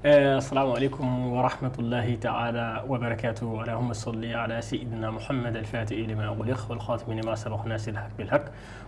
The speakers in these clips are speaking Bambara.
السلام عليكم ورحمة الله تعالى وبركاته. اللهم صل على سيدنا محمد الفاتح لما أغلق والخاتم لما سبق ناصر الحق بالحق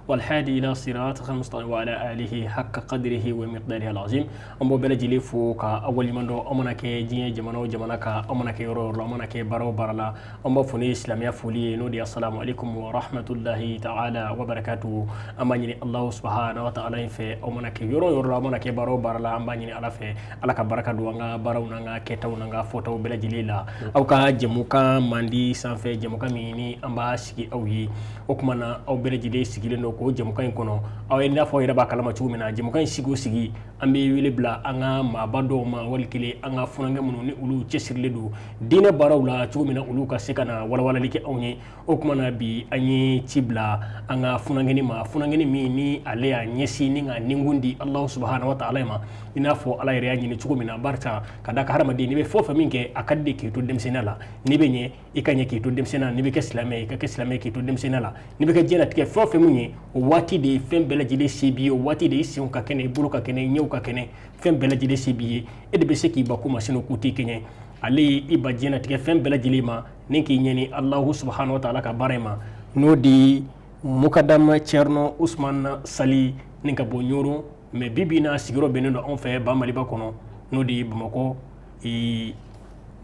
والهادي إلى صراطك المستقيم وعلى آله حق قدره ومقداره العظيم. An b'aw bɛɛ lajɛlen fo ka aw waleɲuman dɔn. Aw mana kɛ diɲɛ jamana o jamana kan, aw mana kɛ yɔrɔ o yɔrɔ la, aw mana kɛ baara o baara la, an b'a fɔ ni silamɛya foli ye, n'o de ye assalamu alaikum wa rahmatullahi ta'ala wa barakatuhu. An b'a ɲini Allahu subhanahu wa ta'ala in fɛ, aw mana kɛ yɔrɔ o yɔrɔ la, aw mana kɛ baara o baara la, an b'a ɲini Ala fɛ, Ala ka baraka don an ka baaraw n'an ka kɛtaw n'an ka fɔtaw bɛɛ lajɛlen la. Aw ka jɛmukan mandi sanfɛ, jɛmukan min ni an b'a sigi aw ye, o tuma na aw bɛɛ lajɛlen sigilen don k'o jɛmukan in kɔnɔ. Aw ye n'a fɔ aw yɛrɛ b'a kalama cogo min na, jɛmukan in sigi o sigi, an bɛ wele bila an ka maaba dɔw ma, wali kelen an ka funankɛ minnu ni olu cɛsirilen don diinɛ baaraw la cogo min na, olu ka se ka na walawalali kɛ anw ye. O tuma na bi an ye ci bila an ka funankɛni ma, funankɛni min ni ale y'a ɲɛsin ni ka ninkun di Alahu subahana wa taala ma, i n'a fɔ Ala yɛrɛ y'a ɲini cogo min na. Barisa ka da kan hadamaden, n'i bɛ fɛn o fɛn min kɛ, a ka di de k'i to denmisɛnninya la. N'i bɛ ɲɛ, i ka ɲɛ k'i to denmisɛnninya la. N'i bɛ kɛ silamɛ ye, i ka kɛ silamɛ k'i to denmisɛnninya la. N'i bɛ kɛ diɲɛlatigɛ fɛn o fɛn min ye, o waati de ye fɛn bɛɛ lajɛlen se b'i ye, o waati de i senw ka kɛnɛ, i bolo ka kɛnɛ, i ɲɛw ka kɛnɛ, fɛn bɛɛ lajɛlen se b'i ye. E de bɛ se k'i ban ko ma, sinon ko t'i kɛɲɛ. Ale ye i ban diɲɛlatigɛ fɛn bɛɛ lajɛlen ma ni k'i ɲɛni Alahu subahana wa taala ka baara in ma, n'o de ye mukadama Cɛrinɔ Usumani Sali ni ka bɔ Ɲɔrɔ, mais bi bi in na sigiyɔrɔ bɛnnen don anw fɛ ba Maliba kɔnɔ, n'o de ye Bamakɔ,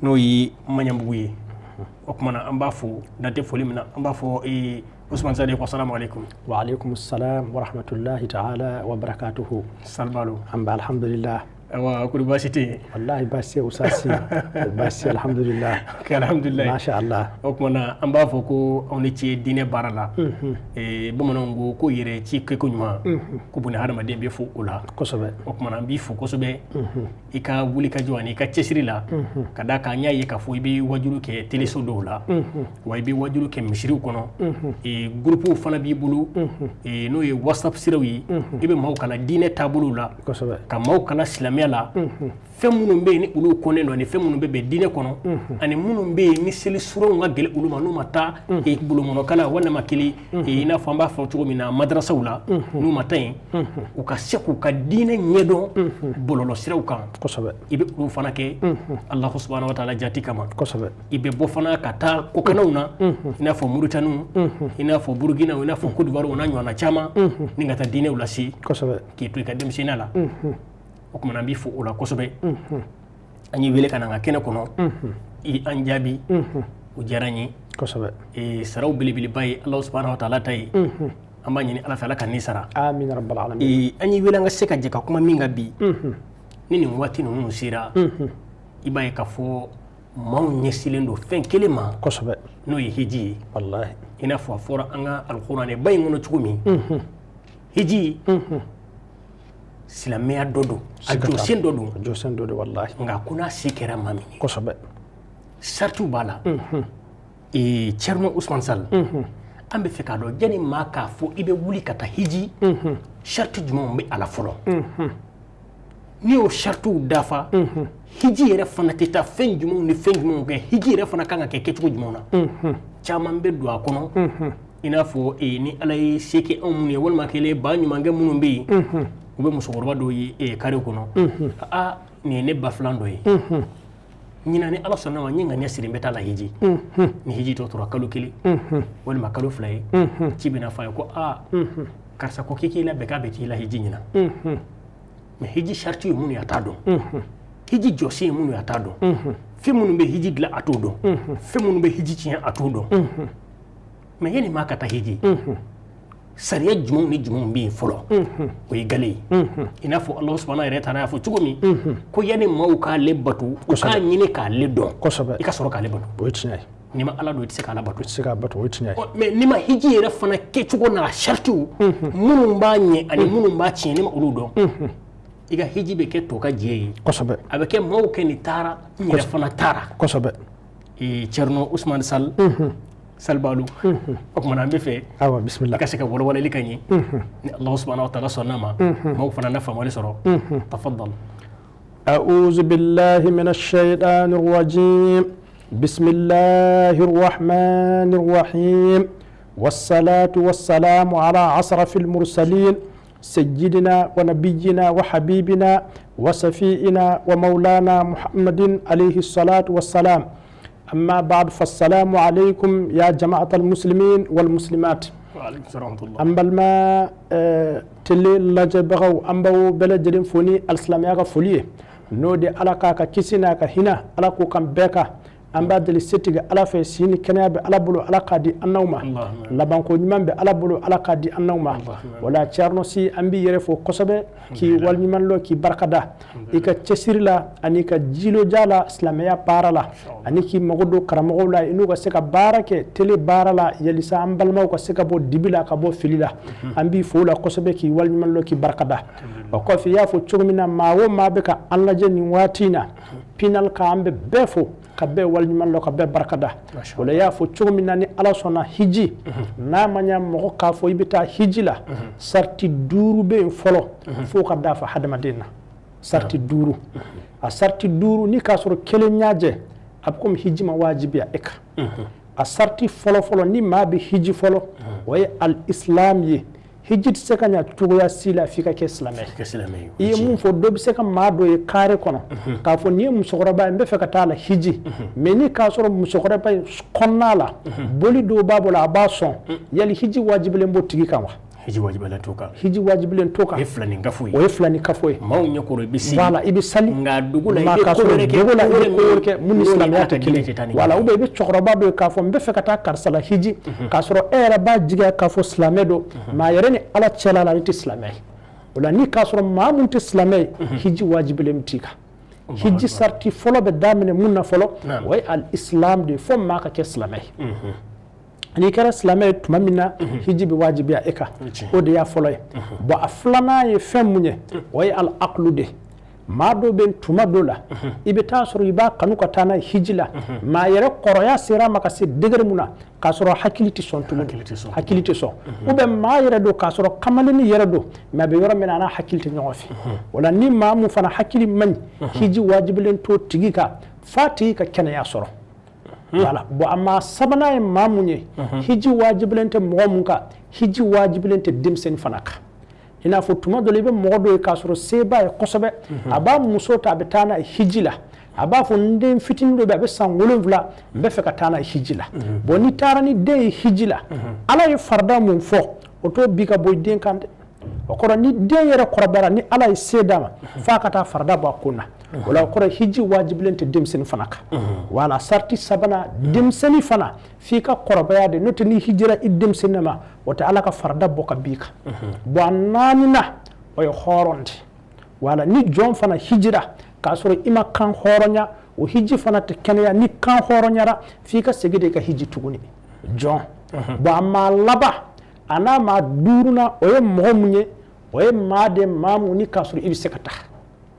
n'o ye Maɲanbugu ye. O tuma na an b'a fo dan tɛ foli min na. An b'a fɔ Usumani Sali ko salamu aleykum. Wa aleykum salam wa rahmatullahi ta'ala wa barakatuhu. Salibalo. An bɛ alhamdulillah. Ayiwa, kɔri baasi tɛ yen? Wallahi baasi tɛ Usasi, baasi alhamdulillah. Ok, alhamdulillah. Masha Allah. O tuma na an b'a fɔ ko aw ni ce diinɛ baara la. Bamananw ko ko yɛrɛ ci kɛko ɲuman, ko buni hadamaden bɛ fo o la. Kosɛbɛ. O tuma na an b'i fo kosɛbɛ i ka wulikajɔ ani i ka cɛsiri la, ka d'a kan an y'a ye k'a fɔ i bɛ wajulu kɛ teleso dɔw la, wa i bɛ wajulu kɛ misiriw kɔnɔ, gurupuw fana b'i bolo, n'o ye WhatsApp siraw ye. I bɛ maaw kalan diinɛ taabolow la, ka maaw kalan silamɛya la, fɛn minnu bɛ yen ni olu kɔnnen don, ani fɛn minnu bɛ bɛn diinɛ kɔnɔ, ani minnu bɛ yen ni seli suranw ka gɛlɛn olu ma, n'u ma taa bulonmɔnɔkalan walima kelen, i n'a fɔ an b'a fɔ cogo min na madrasaw la, n'u ma taa yen, u ka se k'u ka diinɛ ɲɛdɔn bɔlɔlɔ siraw kan. I bɛ olu fana kɛ Alahu subahana wa taala jati kama. I bɛ bɔ fana ka taa kokannaw na, i n'a fɔ Mauritanie, i n'a fɔ Burukina, i n'a fɔ Côte d'Ivoire, o n'a ɲɔgɔnna caman, ni ka taa diinɛw lase k'i to i ka denmisɛnninya la. O tuma na an b'i fo o la kosɛbɛ. An y'i wele ka na an ka kɛnɛ kɔnɔ, i an jaabi, o diyara n ye. Saraw belebeleba ye Alahu subahana wa taala ta ye. An b'a ɲini Ala fɛ, Ala ka nin sara. Amina rabbal alamin. An y'i wele an ka se ka jɛ ka kuma min kan bi, ni nin waati ninnu sera, i b'a ye k'a fɔ maaw ɲɛsinnen don fɛn kelen ma, n'o ye hiji ye. Wallahi. I n'a fɔ a fɔra an ka alikuranɛba in kɔnɔ cogo min, hiji silamɛya dɔ don, a jɔsen dɔ don. A jɔsen dɔ don wallahi. Nka ko n'a se kɛra maa min ye, saritiw b'a la. Cɛrinɔ Usumani Sali, an bɛ fɛ k'a dɔn, yanni maa k'a fɔ i bɛ wuli ka taa hiji, sariti jumɛnw bɛ a la fɔlɔ? N'i y'o saritiw dafa, hiji yɛrɛ fana tɛ taa fɛn jumɛnw ni fɛn jumɛnw kɛ? Hiji yɛrɛ fana kan ka kɛ kɛcogo jumɛnw na? Caman bɛ don a kɔnɔ, i n'a fɔ ni Ala ye se kɛ anw minnu ye, walima kelen ba ɲumankɛ minnu bɛ yen, u bɛ musokɔrɔba dɔw ye kare kɔnɔ: aa, nin ye ne ba filan dɔ ye, ɲinan ni Ala sɔnna ma, n ye ŋaniya siri, n bɛ taa la hiji. Ni hiji tɔ tora kalo 1 walima kalo 2 ye, ci bɛna fɔ a ye ko aa, karisa ko k'i k'i labɛn k'a bɛ t'i la hiji ɲinan. Mais hiji sariti ye minnu ye, a t'a dɔn. Hiji jɔsen ye minnu ye, a t'a dɔn. Fɛn minnu bɛ hiji dilan, a t'o dɔn. Fɛn minnu bɛ hiji tiɲɛ, a t'o dɔn. Mais yanni maa ka taa hiji, sariya jumɛnw ni jumɛnw bɛ yen fɔlɔ? O ye gale ye. I n'a fɔ Alahu subahana yɛrɛ taara y'a fɔ cogo min ko yanni maaw k'ale bato, u k'a ɲini k'ale dɔn, i ka sɔrɔ k'ale bato. O ye tiɲɛ ye. N'i ma Ala dɔn, i tɛ se k'ala bato. I tɛ se k'a bato, o ye tiɲɛ ye. Mais n'i ma hiji yɛrɛ fana kɛcogo n'a saritiw minnu b'a ɲɛ ani minnu b'a tiɲɛ, n'i ma olu dɔn, i ka hiji bɛ kɛ to ka jɛ ye. A bɛ kɛ maaw kɛ nin taara, n yɛrɛ fana taara. Cɛrinɔ Usumani Sali, Salibalu, o tuma na an bɛ fɛ awa bisimila i ka se ka walawalali ka ɲɛ, ni Alahu subahana wa taala sɔnna ma, maaw fana na faamuyali sɔrɔ. Tafadal. أعوذ بالله من الشيطان الرجيم. بسم الله الرحمن الرحيم، والصلاة والسلام على أشرف المرسلين. سيدنا ونبينا وحبيبنا وصفينا ومولانا محمد عليه الصلاة والسلام. أما بعد، فالسلام عليكم يا جماعة المسلمين والمسلمات. وعليكم السلام ورحمة الله. An balima télé lajɛbagaw, an b'aw bɛɛ lajɛlen fo ni alisilamɛya ka foli ye, n'o de Ala k'a ka kisi n'a ka hinɛ Ala k'o kan bɛɛ kan. An b'a deli setigi Ala fɛ, si ni kɛnɛya bɛ Ala bolo, Ala k'a di an n'aw ma. Labanko ɲuman bɛ Ala bolo, Ala k'a di an n'aw ma. Wala Thierno Sy, an b'i yɛrɛ fo kosɛbɛ, k'i waleɲuman lɔn, k'i barikada i ka cɛsiri la ani ka jiloja la silamɛya baara la, ani k'i mago don karamɔgɔw la i n'u ka se ka baara kɛ télé baara la, yalisa an balimaw ka se ka bɔ dibi la, ka bɔ fili la. An b'i fo o la kosɛbɛ, k'i waleɲuman lɔn, k'i barikada. O kɔfɛ, i y'a fɔ cogo min na, maa o maa bɛ ka an lajɛ nin waati in na Pinal kan, an bɛ bɛɛ fo ka bɛɛ waleɲuman lɔn, ka bɛɛ barikada. O la, i y'a fɔ cogo min na, ni Ala sɔnna, hiji n'a ma ɲɛ mɔgɔ k'a fɔ i bɛ taa hiji la, sariti 5 bɛ yen fɔlɔ f'o ka dafa hadamaden na. Sariti 5, a sariti 5, ni k'a sɔrɔ kelen y'a jɛ, a bɛ komi hiji ma wajibiya e kan. A sariti fɔlɔ fɔlɔ ni maa bɛ hiji fɔlɔ, o ye al-islam ye. Hiji tɛ se ka ɲɛ cogoya si la f'i ka kɛ silamɛ ye. I ye mun fɔ, dɔ bɛ se ka maa dɔ ye kare kɔnɔ k'a fɔ nin ye musokɔrɔba ye, n bɛ fɛ ka taa la hiji, mais ni k'a sɔrɔ musokɔrɔba in kɔnɔna la boli dɔw b'a bolo, a b'a sɔn, yali hiji wajibilen b'o tigi kan wa? Hiji wajibilen t'o kan. Hiji wajibilen t'o kan. O ye filani kafo ye. O ye filani kafo ye. Maaw ɲɛkɔrɔ i bɛ seli. Voilà, i bɛ sali. Nka dogo la i bɛ ko wɛrɛ kɛ. Dogo la i bɛ ko wɛrɛ kɛ mun ni silamɛya tɛ kelen ye. Voilà, ou bien i bɛ cɛkɔrɔba dɔ ye k'a fɔ n bɛ fɛ ka taa karisa la hiji, k'a sɔrɔ e yɛrɛ b'a jigiya k'a fɔ silamɛ don, mais a yɛrɛ ni Ala cɛla la ale tɛ silamɛ ye. O la, ni k'a sɔrɔ maa mun tɛ silamɛ ye, hiji wajibilen t'i kan. Hiji sariti fɔlɔ bɛ daminɛ mun na fɔlɔ, o ye al-islam de ye, fo maa ka kɛ silamɛ ye. N'i kɛra silamɛ ye tuma min na, hiji bɛ wajibiya e kan. O de y'a fɔlɔ ye. Bon, a filanan ye fɛn mun ye, o ye al-aqlu de. Maa dɔw bɛ tuma dɔ la, i bɛ taa sɔrɔ i b'a kanu ka taa n'a ye hiji la, maa yɛrɛ kɔrɔya sera a ma ka se degré mun na, k'a sɔrɔ hakili tɛ sɔn tuguni, hakili tɛ sɔn. Ou bien maa yɛrɛ don k'a sɔrɔ kamalennin yɛrɛ don, mais a bɛ yɔrɔ min na, a n'a hakili tɛ ɲɔgɔn fɛ. O la, ni maa mun fana hakili man ɲi, hiji wajibilen t'o tigi kan f'a tigi ka kɛnɛya sɔrɔ. Voilà. Bon, a maa sabanan ye maa mun ye, hiji wajibilen tɛ mɔgɔ mun kan, hiji wajibilen tɛ denmisɛnnin fana kan. I n'a fɔ tuma dɔ la, i bɛ mɔgɔ dɔ ye k'a sɔrɔ se b'a ye kosɛbɛ, a b'a muso ta, a bɛ taa n'a ye hiji la, a b'a fɔ n den fitinin dɔ bɛ, a bɛ san 7, n bɛ fɛ ka taa n'a ye hiji la. Bon, n'i taara ni den ye hiji la, Ala ye farida mun fɔ, o t'o bi ka bɔ i den kan dɛ. O kɔrɔ, ni den yɛrɛ kɔrɔbayara, ni Ala ye se d'a ma, f'a ka taa farida bɔ a kun na. O la, o kɔrɔ hiji wajibilen tɛ denmisɛnnin fana kan. Wala sariti sabanan, denmisɛnnin fana f'i ka kɔrɔbaya de, n'o tɛ n'i hijira i denmisɛnnin ma, o tɛ Ala ka farida bɔ ka b'i kan. Bon, a naaninan, o ye hɔrɔn de. Wala ni jɔn fana hijira k'a sɔrɔ i ma kan hɔrɔnya, o hiji fana tɛ kɛnɛya. Ni kan hɔrɔnyara, f'i ka segin de i ka hiji tuguni jɔn. Bon, a maa laban a n'a maa duurunan, o ye mɔgɔ mun ye, o ye maa de, maa mun ni k'a sɔrɔ i bɛ se ka taa,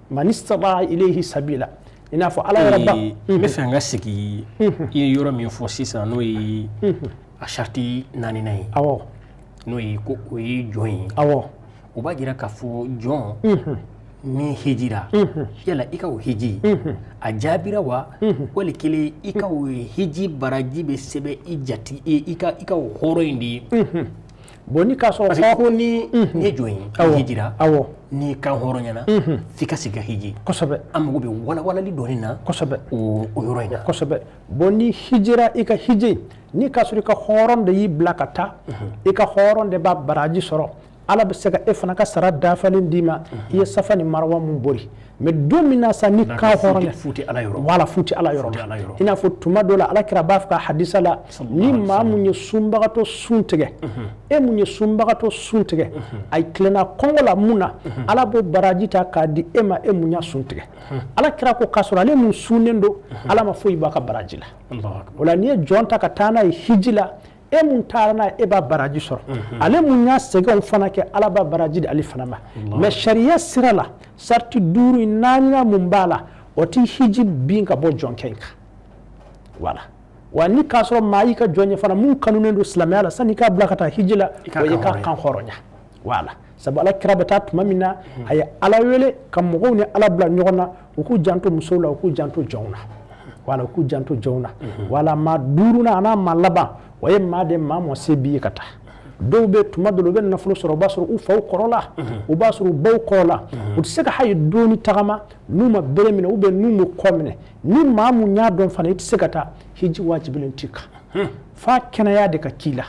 man istata'a ilayhi sabila, i n'a fɔ Ala yɛrɛ ba. N bɛ fɛ n ka segin i ye yɔrɔ min fɔ sisan, n'o ye a sariti naaninan ye. N'o ye ko o ye jɔn ye. O b'a jira k'a fɔ jɔn min hijira, yala i ka o hiji a jaabira wa, wali kelen i ka o hiji baraji bɛ sɛbɛn i jati i ka o hɔrɔn in de ye? Bon, ni k'a sɔrɔ Parce que ko ni ye jɔn ye, i hijira, n'i kan hɔrɔnyana, f'i ka segin ka hiji. An mago bɛ walawalali dɔɔni na o yɔrɔ in na. Kosɛbɛ. Bon, ni hijira, i ka hiji, ni k'a sɔrɔ i ka hɔrɔn de y'i bila ka taa, i ka hɔrɔn de b'a baraji sɔrɔ. Ala bɛ se ka e fana ka sara dafalen d'i ma, i ye Safa ni Marwa mun bori. Mais don min na sa, ni kan hɔrɔnya Futi Ala yɔrɔ. Wala, futi Ala yɔrɔ la. I n'a fɔ tuma dɔ la, Ala kira b'a fɔ ka hadisa la, ni maa mun ye sunbagatɔ sun tigɛ, e mun ye sunbagatɔ sun tigɛ, a tilenna kɔngɔ la mun na, Ala b'o baraji ta k'a di e ma, e mun y'a sun tigɛ. Ala kira ko k'a sɔrɔ ale mun sunnen don, Ala ma foyi bɔ a ka baraji la. O la, n'i ye jɔn ta ka taa n'a ye hiji la, e mun taara n'a ye, e b'a baraji sɔrɔ. Ale mun y'a sɛgɛnw fana kɛ, Ala b'a baraji di ale fana ma. Mais sariya sira la, sariti 5 in, naaninan mun b'a la, o ti hiji bin ka bɔ jɔnkɛ in kan. Wala wa ni k'a sɔrɔ maa y'i ka jɔn ye fana mun kanunen don silamɛya la, sanni i k'a bila ka taa hiji la, o ye k'a kan hɔrɔnya. Wala sabu Ala kira bɛ taa tuma min na, a ye Ala wele ka mɔgɔw ni Ala bila ɲɔgɔn na, u k'u janto musow la, u k'u janto jɔnw na. Wala, u k'u janto jɔnw na. Wala maa duurunan a n'a maa laban, o ye maa de, maa mɔ se b'i ye ka taa. Dɔw bɛ tuma dɔ la u bɛ nafolo sɔrɔ, u b'a sɔrɔ u faw kɔrɔla, u b'a sɔrɔ u baw kɔrɔla, u tɛ se ka hali dɔɔni tagama n'u ma bere minɛ ou bien n'u ma kɔ minɛ. Ni maa mun y'a dɔn fana i tɛ se ka taa, hiji wajibilen t'i kan. F'a kɛnɛya de ka k'i la.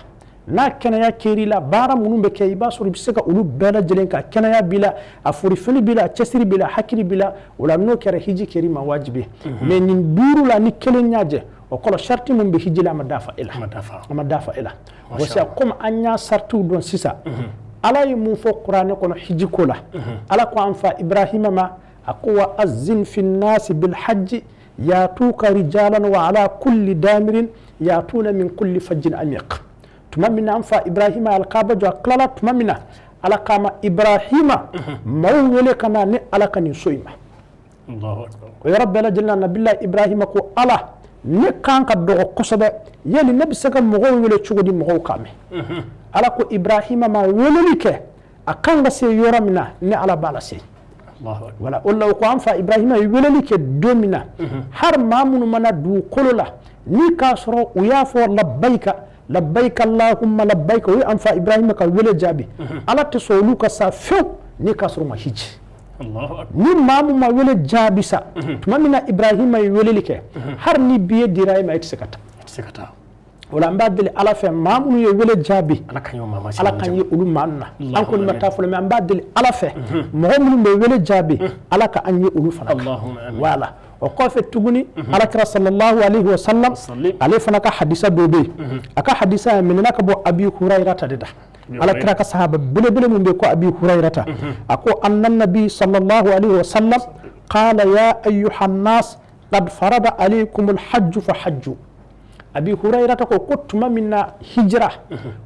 N'a kɛnɛya kɛr'i la, baara minnu bɛ kɛ i b'a sɔrɔ i bɛ se ka olu bɛɛ lajɛlen ka kɛnɛya b'i la, a forifili b'i la, a cɛsiri b'i la, hakili b'i la. O la n'o kɛra, hiji kɛr'i ma wajibi. Mais nin duuru la, ni kelen y'a jɛ, o kɔrɔ sariti min bɛ hiji la, a ma dafa e la, a ma dafa e la. Bon, komi an y'a saritiw dɔn sisan, Ala ye mun fɔ kuranɛ kɔnɔ hiji ko la? Ala ko an fa Ibrahima ma, a ko wa azin fi nnasi bil hajji yatuka rijalan wa ala kulli damirin yatuna min kulli fajjin amiq. Tuma min na an fa Ibrahima alkaaba jɔ, a tilala tuma min na, Ala k'a ma Ibrahima, maaw wele ka na ni Ala ka nin so in ma. O yɔrɔ bɛɛ lajɛlen na, nabila Ibrahima ko Ala, ne kan ka dɔgɔ kosɛbɛ, yali ne bɛ se ka mɔgɔw wele cogo di mɔgɔw k'a mɛn? Ala ko Ibrahima ma, weleli kɛ, a kan ka se yɔrɔ min na, ne Ala b'a lase. Wala o la, o ko an fa Ibrahima ye weleli kɛ don min na, har maa minnu mana dugukolo la, ni k'a sɔrɔ u y'a fɔ labbayika labbayika allahumma labbayika, o ye an fa Ibrahima ka wele jaabi. Ala tɛ sɔn olu ka sa fewu ni k'a sɔrɔ u ma hiji. Ni maa min ma wele jaabi sa, tuma min na Ibrahima ye weleli kɛ, hali ni billet dira e ma, e tɛ se ka taa. O la an b'a deli Ala fɛ, maa minnu ye wele jaabi, Ala Ala k'an ye olu maa ninnu na. An kɔni ma taa fɔlɔ, mais an b'a deli Ala fɛ, mɔgɔ minnu bɛ wele jaabi, Ala ka an ye olu fana kan. Wala o kɔfɛ tuguni, Alakira sallallahu alaihi wa sallam, ale fana ka hadisa dɔ bɛ yen. A ka hadisa minɛna ka bɔ Abi Hurayrata de da, Alakira ka sahaba belebele min bɛ ko Abi Hurayrata. A ko anna nabi sallallahu alaihi wa sallam qala ya ayyuha nas qad farada alaykum alhajj fa hajju. Abi Hurayrata ko tuma min na hijira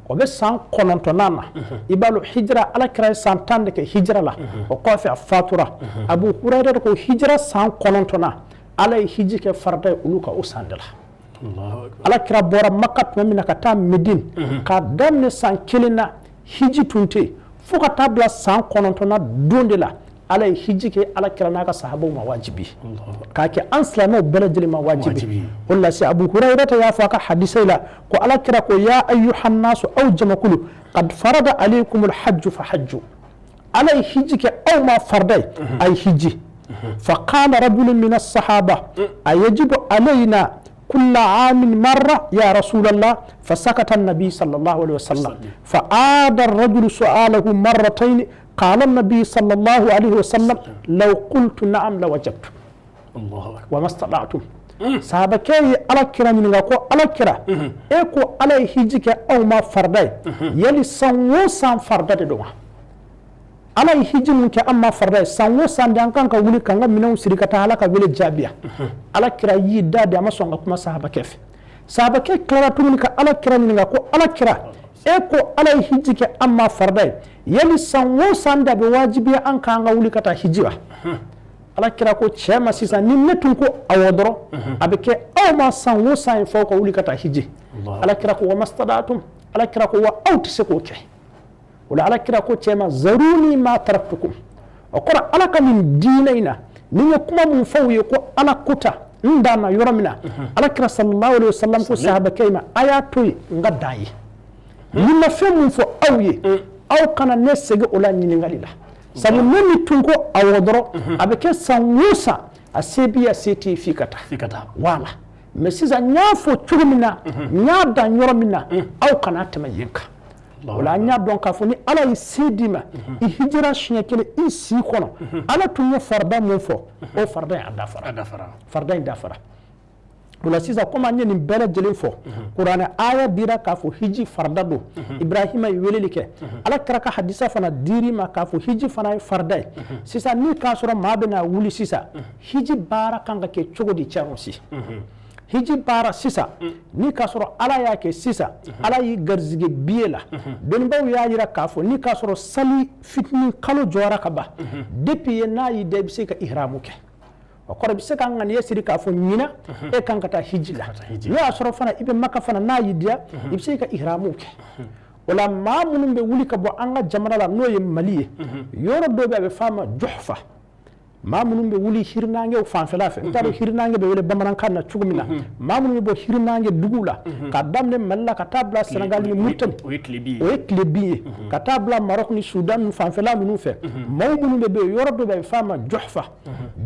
o bɛ san 9nan na, i b'a dɔn hijira, Alakira ye san 10 de kɛ hijira la, o kɔfɛ a fatura. Abu Hurayrata ko hijira san 9nan, Ala ye hiji kɛ farida ye olu kan o san de la. Alakira bɔra Maka tuma min na ka taa Medine, k'a daminɛ san kelen na hiji tun tɛ yen, fo ka taa bila san 9nan don de la, Ala ye hiji kɛ Alakira n'a ka sahabaw ma wajibi, k'a kɛ an silamɛw bɛɛ lajɛlen ma wajibi. O la se, Abu Hurayrata y'a fɔ a ka hadisa la ko Alakira ko ya ayyuhan nasu, aw jamakulu, qad farada alaykum alhajju fa hajju, Ala ye hiji kɛ aw ma farida ye, a ye hiji. فقال رجل من الصحابة أيجب علينا كل عام مرة يا رسول الله؟ فسكت النبي صلى الله عليه وسلم. فعاد الرجل سؤاله مرتين، قال النبي صلى الله عليه وسلم لو قلت نعم لوجبت. الله أكبر. وما استطعتم. Sahabakɛ ye Ala kira ɲininka ko Ala kira, e ko Ala ye hiji kɛ aw ma farida ye, yali san o san farida de don wa? Ala ye hiji mun kɛ an ma farida ye, san o san de an kan ka wuli k'an ka minɛnw siri ka taa Ala ka wele jaabiya? Ala kira y'i da de, a ma sɔn ka kuma sahabakɛ fɛ. Sahabakɛ tilara tuguni ka Ala kira ɲininka ko Ala kira, e ko Ala ye hiji kɛ an ma farida ye, yali san o san de a bɛ wajibiya an k'an ka wuli ka taa hiji wa? Ala kira ko cɛ ma, sisan ni ne tun ko awɔ dɔrɔn, a bɛ kɛ aw ma san o san ye f'aw ka wuli ka taa hiji. Ala kira ko wa mastadatum, Ala kira ko wa aw tɛ se k'o kɛ. O la, Ala kira ko cɛ ma zaruni ma taraktukum. O kɔrɔ, Ala ka nin diinɛ in na, ni n ye kuma mun fɔ aw ye ko Ala ko ta, n danna yɔrɔ min na, Ala kira sallallahu alaihi wasallam ko sahabakɛ ma, a y'a to yen, n ka dan ye. Ni ma fɛn mun fɔ aw ye, aw kana ne segin o la ɲininkali la, sabu ne min tun ko awɔ dɔrɔn, a bɛ kɛ san o san, a se b'i ye, a se t'i ye, f'i ka taa. F'i ka taa. Wala, mais sisan n y'a fɔ cogo min na, n y'a dan yɔrɔ min na, aw kana tɛmɛ yen kan. O la, an y'a dɔn k'a fɔ ni Ala ye se d'i ma, i hijira siɲɛ kelen i si kɔnɔ, Ala tun ye farida mun fɔ, o farida in a dafara. A dafara. Farida in dafara. O la sisan, komi an ye nin bɛɛ lajɛlen fɔ, kuranɛ aya dira k'a fɔ hiji farida don, Ibrahima ye weleli kɛ, Ala kira ka hadisa fana dir'i ma k'a fɔ hiji fana ye farida ye. Sisan ni k'a sɔrɔ maa bɛna wuli sisan, hiji baara kan ka kɛ cogo di? Cɛrɔ si hiji baara sisan, ni k'a sɔrɔ Ala y'a kɛ sisan, Ala y'i garizigɛ billet la, dɔnnibaw y'a jira k'a fɔ ni k'a sɔrɔ sali fitinin kalo jɔra ka ban, depuis yen n'a y'i da, i bɛ se ka ihramu kɛ. O kɔrɔ, i bɛ se ka ŋaniya siri k'a fɔ ɲinan e kan ka taa hiji la. N'o y'a sɔrɔ fana i bɛ Maka fana, n'a y'i diya, i bɛ se ka ihramu kɛ. O la, maa minnu bɛ wuli ka bɔ an ka jamana la, n'o ye Mali ye, yɔrɔ dɔ bɛ, a bɛ f'a ma Juhfa. Maa minnu bɛ wuli hirinangew fanfɛla fɛ, n t'a dɔn hirinange bɛ wele bamanankan na cogo min na, maa minnu bɛ bɔ hirinange duguw la ka daminɛ Mali la ka taa bila Senegal ni Mauritanie, o ye tilebin ye, o ye tilebin ye, ka taa bila Maroc ni Sudan fanfɛla ninnu fɛ, maaw minnu bɛ yen, yɔrɔ dɔ bɛ yen, a bɛ f'a ma Juhfa.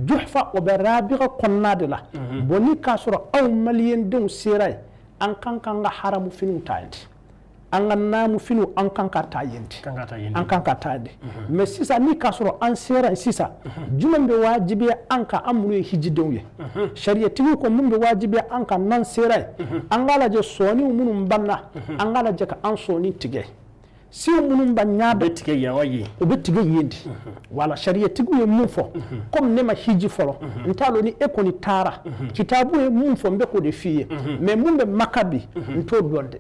Juhfa, o bɛ Rabiga kɔnɔna de la. Bon, ni k'a sɔrɔ aw maliyɛndenw sera yen, an kan k'an ka haramu finiw ta yen de, an ka naamu finiw, an kan ka taa yen de, an kan ka taa yen de. Mais sisan, ni k'a sɔrɔ an sera yen sisan, jumɛn bɛ wajibiya an kan, an minnu ye hijidenw ye? Sariyatigiw ko mun bɛ wajibiya an kan n'an sera yen? An k'a lajɛ, sɔɔniw minnu banna, an k'a lajɛ ka an sɔɔni tigɛ. Siw minnu ba ɲa bɛ tigɛ yan wa yen? O bɛ tigɛ yen de. Wala sariyatigiw ye mun fɔ? Komi ne ma hiji fɔlɔ, n t'a dɔn ni e kɔni taara. Kitabu ye mun fɔ, n bɛ k'o de f'i ye. Mais mun bɛ Maka bi, n t'o dɔn dɛ.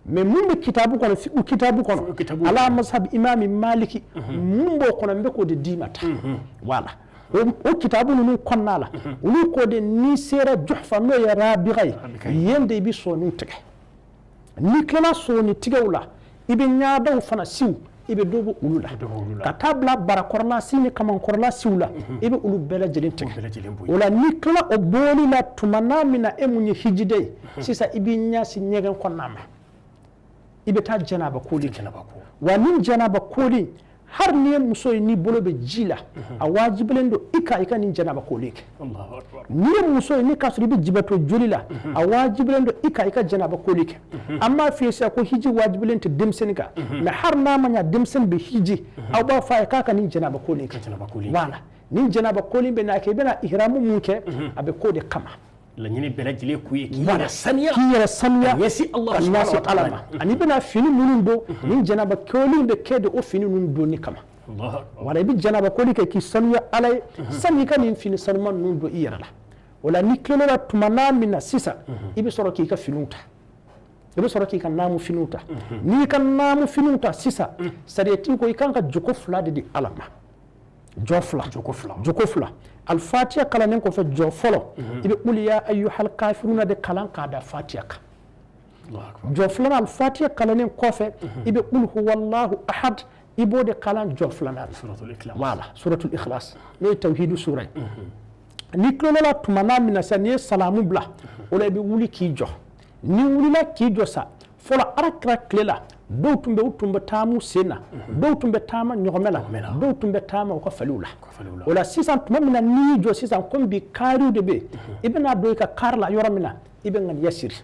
Mais mun bɛ kitabu kɔnɔ, fiqhu kitabu kɔnɔ, ala mazhab imami Maliki, mun b'o kɔnɔ, n bɛ k'o de d'i ma tan. Wala o kitabu ninnu kɔnɔna la, olu ko de, n'i sera Juhfa, n'o ye Rabiga ye, yen de i bɛ sɔɔniw tigɛ. N'i tilala sɔɔni tigɛw la, i bɛ ɲadaw fana siw, i bɛ dɔ bɔ olu la, ka taa bila barakɔrɔla si ni kamankɔrɔla siw la, i bɛ olu bɛɛ lajɛlen tigɛ. O la, n'i tilala o bɔli la tuma n'a min na, e mun ye hijiden ye sisan, i b'i ɲɛsin ɲɛgɛn kɔnɔna ma, i bɛ taa janaba koli kɛ. Wa ni janaba koli, hali n'i ye muso ye, n'i bolo bɛ ji la, a wajibilen don i ka nin janaba koli kɛ. N'i ye muso ye, n'i k'a sɔrɔ i bɛ jibatɔ joli la, a wajibilen don i ka janaba koli kɛ. An b'a f'i ye sisan ko hiji wajibilen tɛ denmisɛnnin kan, mais hali n'a ma ɲa denmisɛnnin bɛ hiji, aw b'a fɔ a ye k'a ka nin janaba koli kɛ. Voilà, nin janaba koli bɛ n'a kɛ, i bɛna ihramu mun kɛ, a bɛ k'o de kama. Laɲini bɛɛ lajɛlen k'u ye k'i yɛrɛ saniya, k'i yɛrɛ saniya, ka ɲɛsin Allah subhanahu wa ta'ala ma. Ani i bɛna fini minnu don, nin janaba koli bɛ kɛ de o fini ninnu donni kama. Wala i bɛ janaba koli kɛ k'i sanuya Ala ye, sani i ka nin fini sanuman ninnu don i yɛrɛ la. O la, ni tilal'o la tuma n'a min na sisan, i bɛ sɔrɔ k'i ka finiw ta, i bɛ sɔrɔ k'i ka naamu finiw ta. N'i ka naamu finiw ta sisan, sariyati ko i kan ka joko fila de di Ala ma. Jɔ fila, joko fila, joko fila. Alfatiya kalannen kɔfɛ, jɔ fɔlɔ, i bɛ qul ya ayyuhal kafiruna de kalan k'a da fatiya kan. Jɔ filanan, alfatiya kalannen kɔfɛ, i bɛ qul huwallahu ahad, i b'o de kalan jɔ filanan la. Voilà, suratul ikhlas, n'o ye tawhidu sura ye. N'i tilal'o la tuma n'a min na sisan, n'i ye salamu bila, o la i bɛ wuli k'i jɔ. N'i wulila k'i jɔ sa, fɔlɔ Ala kira tile la, dɔw tun bɛ, u tun bɛ taama sen na, dɔw tun bɛ taama ɲɔgɔmɛ la, dɔw tun bɛ taama u ka faliw la. O la sisan, tuma min na n'i y'i jɔ sisan, komi bi kaariw de bɛ yen, i bɛna don i ka kaari la yɔrɔ min na, i bɛ ŋaniya siri.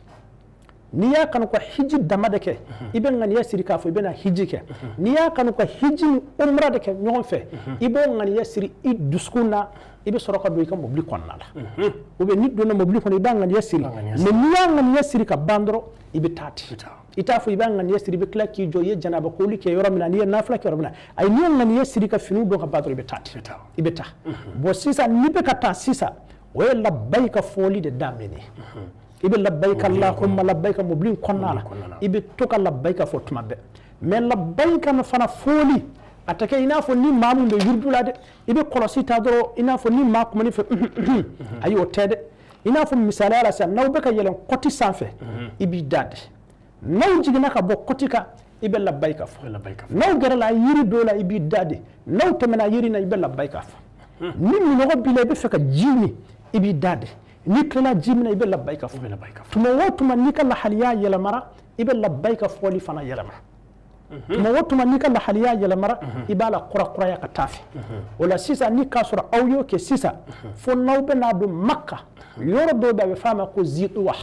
N'i y'a kanu ka hiji dama de kɛ, i bɛ ŋaniya siri k'a fɔ i bɛna hiji kɛ. N'i y'a kanu ka hiji ni umra de kɛ ɲɔgɔn fɛ, i b'o ŋaniya siri i dusukun na, i bɛ sɔrɔ ka don i ka mobili kɔnɔna la. Ou bien n'i donna mobili kɔnɔ, i b'a ŋaniya siri. Mais n'i y'a ŋaniya siri ka ban dɔrɔn, i bɛ taa ten. I t'a fɔ i b'a ŋaniya siri, i bɛ tila k'i jɔ i ye janaba koli kɛ yɔrɔ min na, n'i ye nafila kɛ yɔrɔ min na. Ayi, n'i ye ŋaniya siri ka finiw don ka ban dɔrɔn, i bɛ taa ten, i bɛ taa. Bon, sisan n'i bɛ ka taa sisan, o ye labbayika fɔli de daminɛ. I bɛ labbayika Allahumma labbayika mobili in kɔnɔna la, i bɛ to ka labbayika fɔ tuma bɛɛ. Mais labbayika fana fɔli, a tɛ kɛ i n'a fɔ ni maa min bɛ yiridu la dɛ, i bɛ kɔlɔsi ta dɔrɔn, i n'a fɔ ni maa kumani fɛ. Ayi, o tɛ dɛ. I n'a fɔ misaliya la sisan, n'aw bɛ ka yɛlɛn kɔti sanfɛ, i b'i da de. N'aw jiginna ka bɔ kɔti kan, i bɛ labbayika fɔ. N'aw gɛrɛla yiri dɔ la, i b'i da de. N'aw tɛmɛna yiri na, i bɛ labbayika fɔ. Ni minɔgɔ b'i la, i bɛ fɛ ka ji min, i b'i da de. N'i tilala ji min na, i bɛ labbayika fɔ. Tuma o tuma n'i ka lahaliya yɛlɛmara, i bɛ labbayika fɔli fana yɛlɛma. Tuma o tuma n'i ka lahaliya yɛlɛmara, i b'a la kurakuraya ka taa fɛ. O la sisan, ni k'a sɔrɔ aw y'o kɛ sisan, fo n'aw bɛ n'a don Makka, yɔrɔ dɔw bɛ, a bɛ f'a ma ko Ziduwa,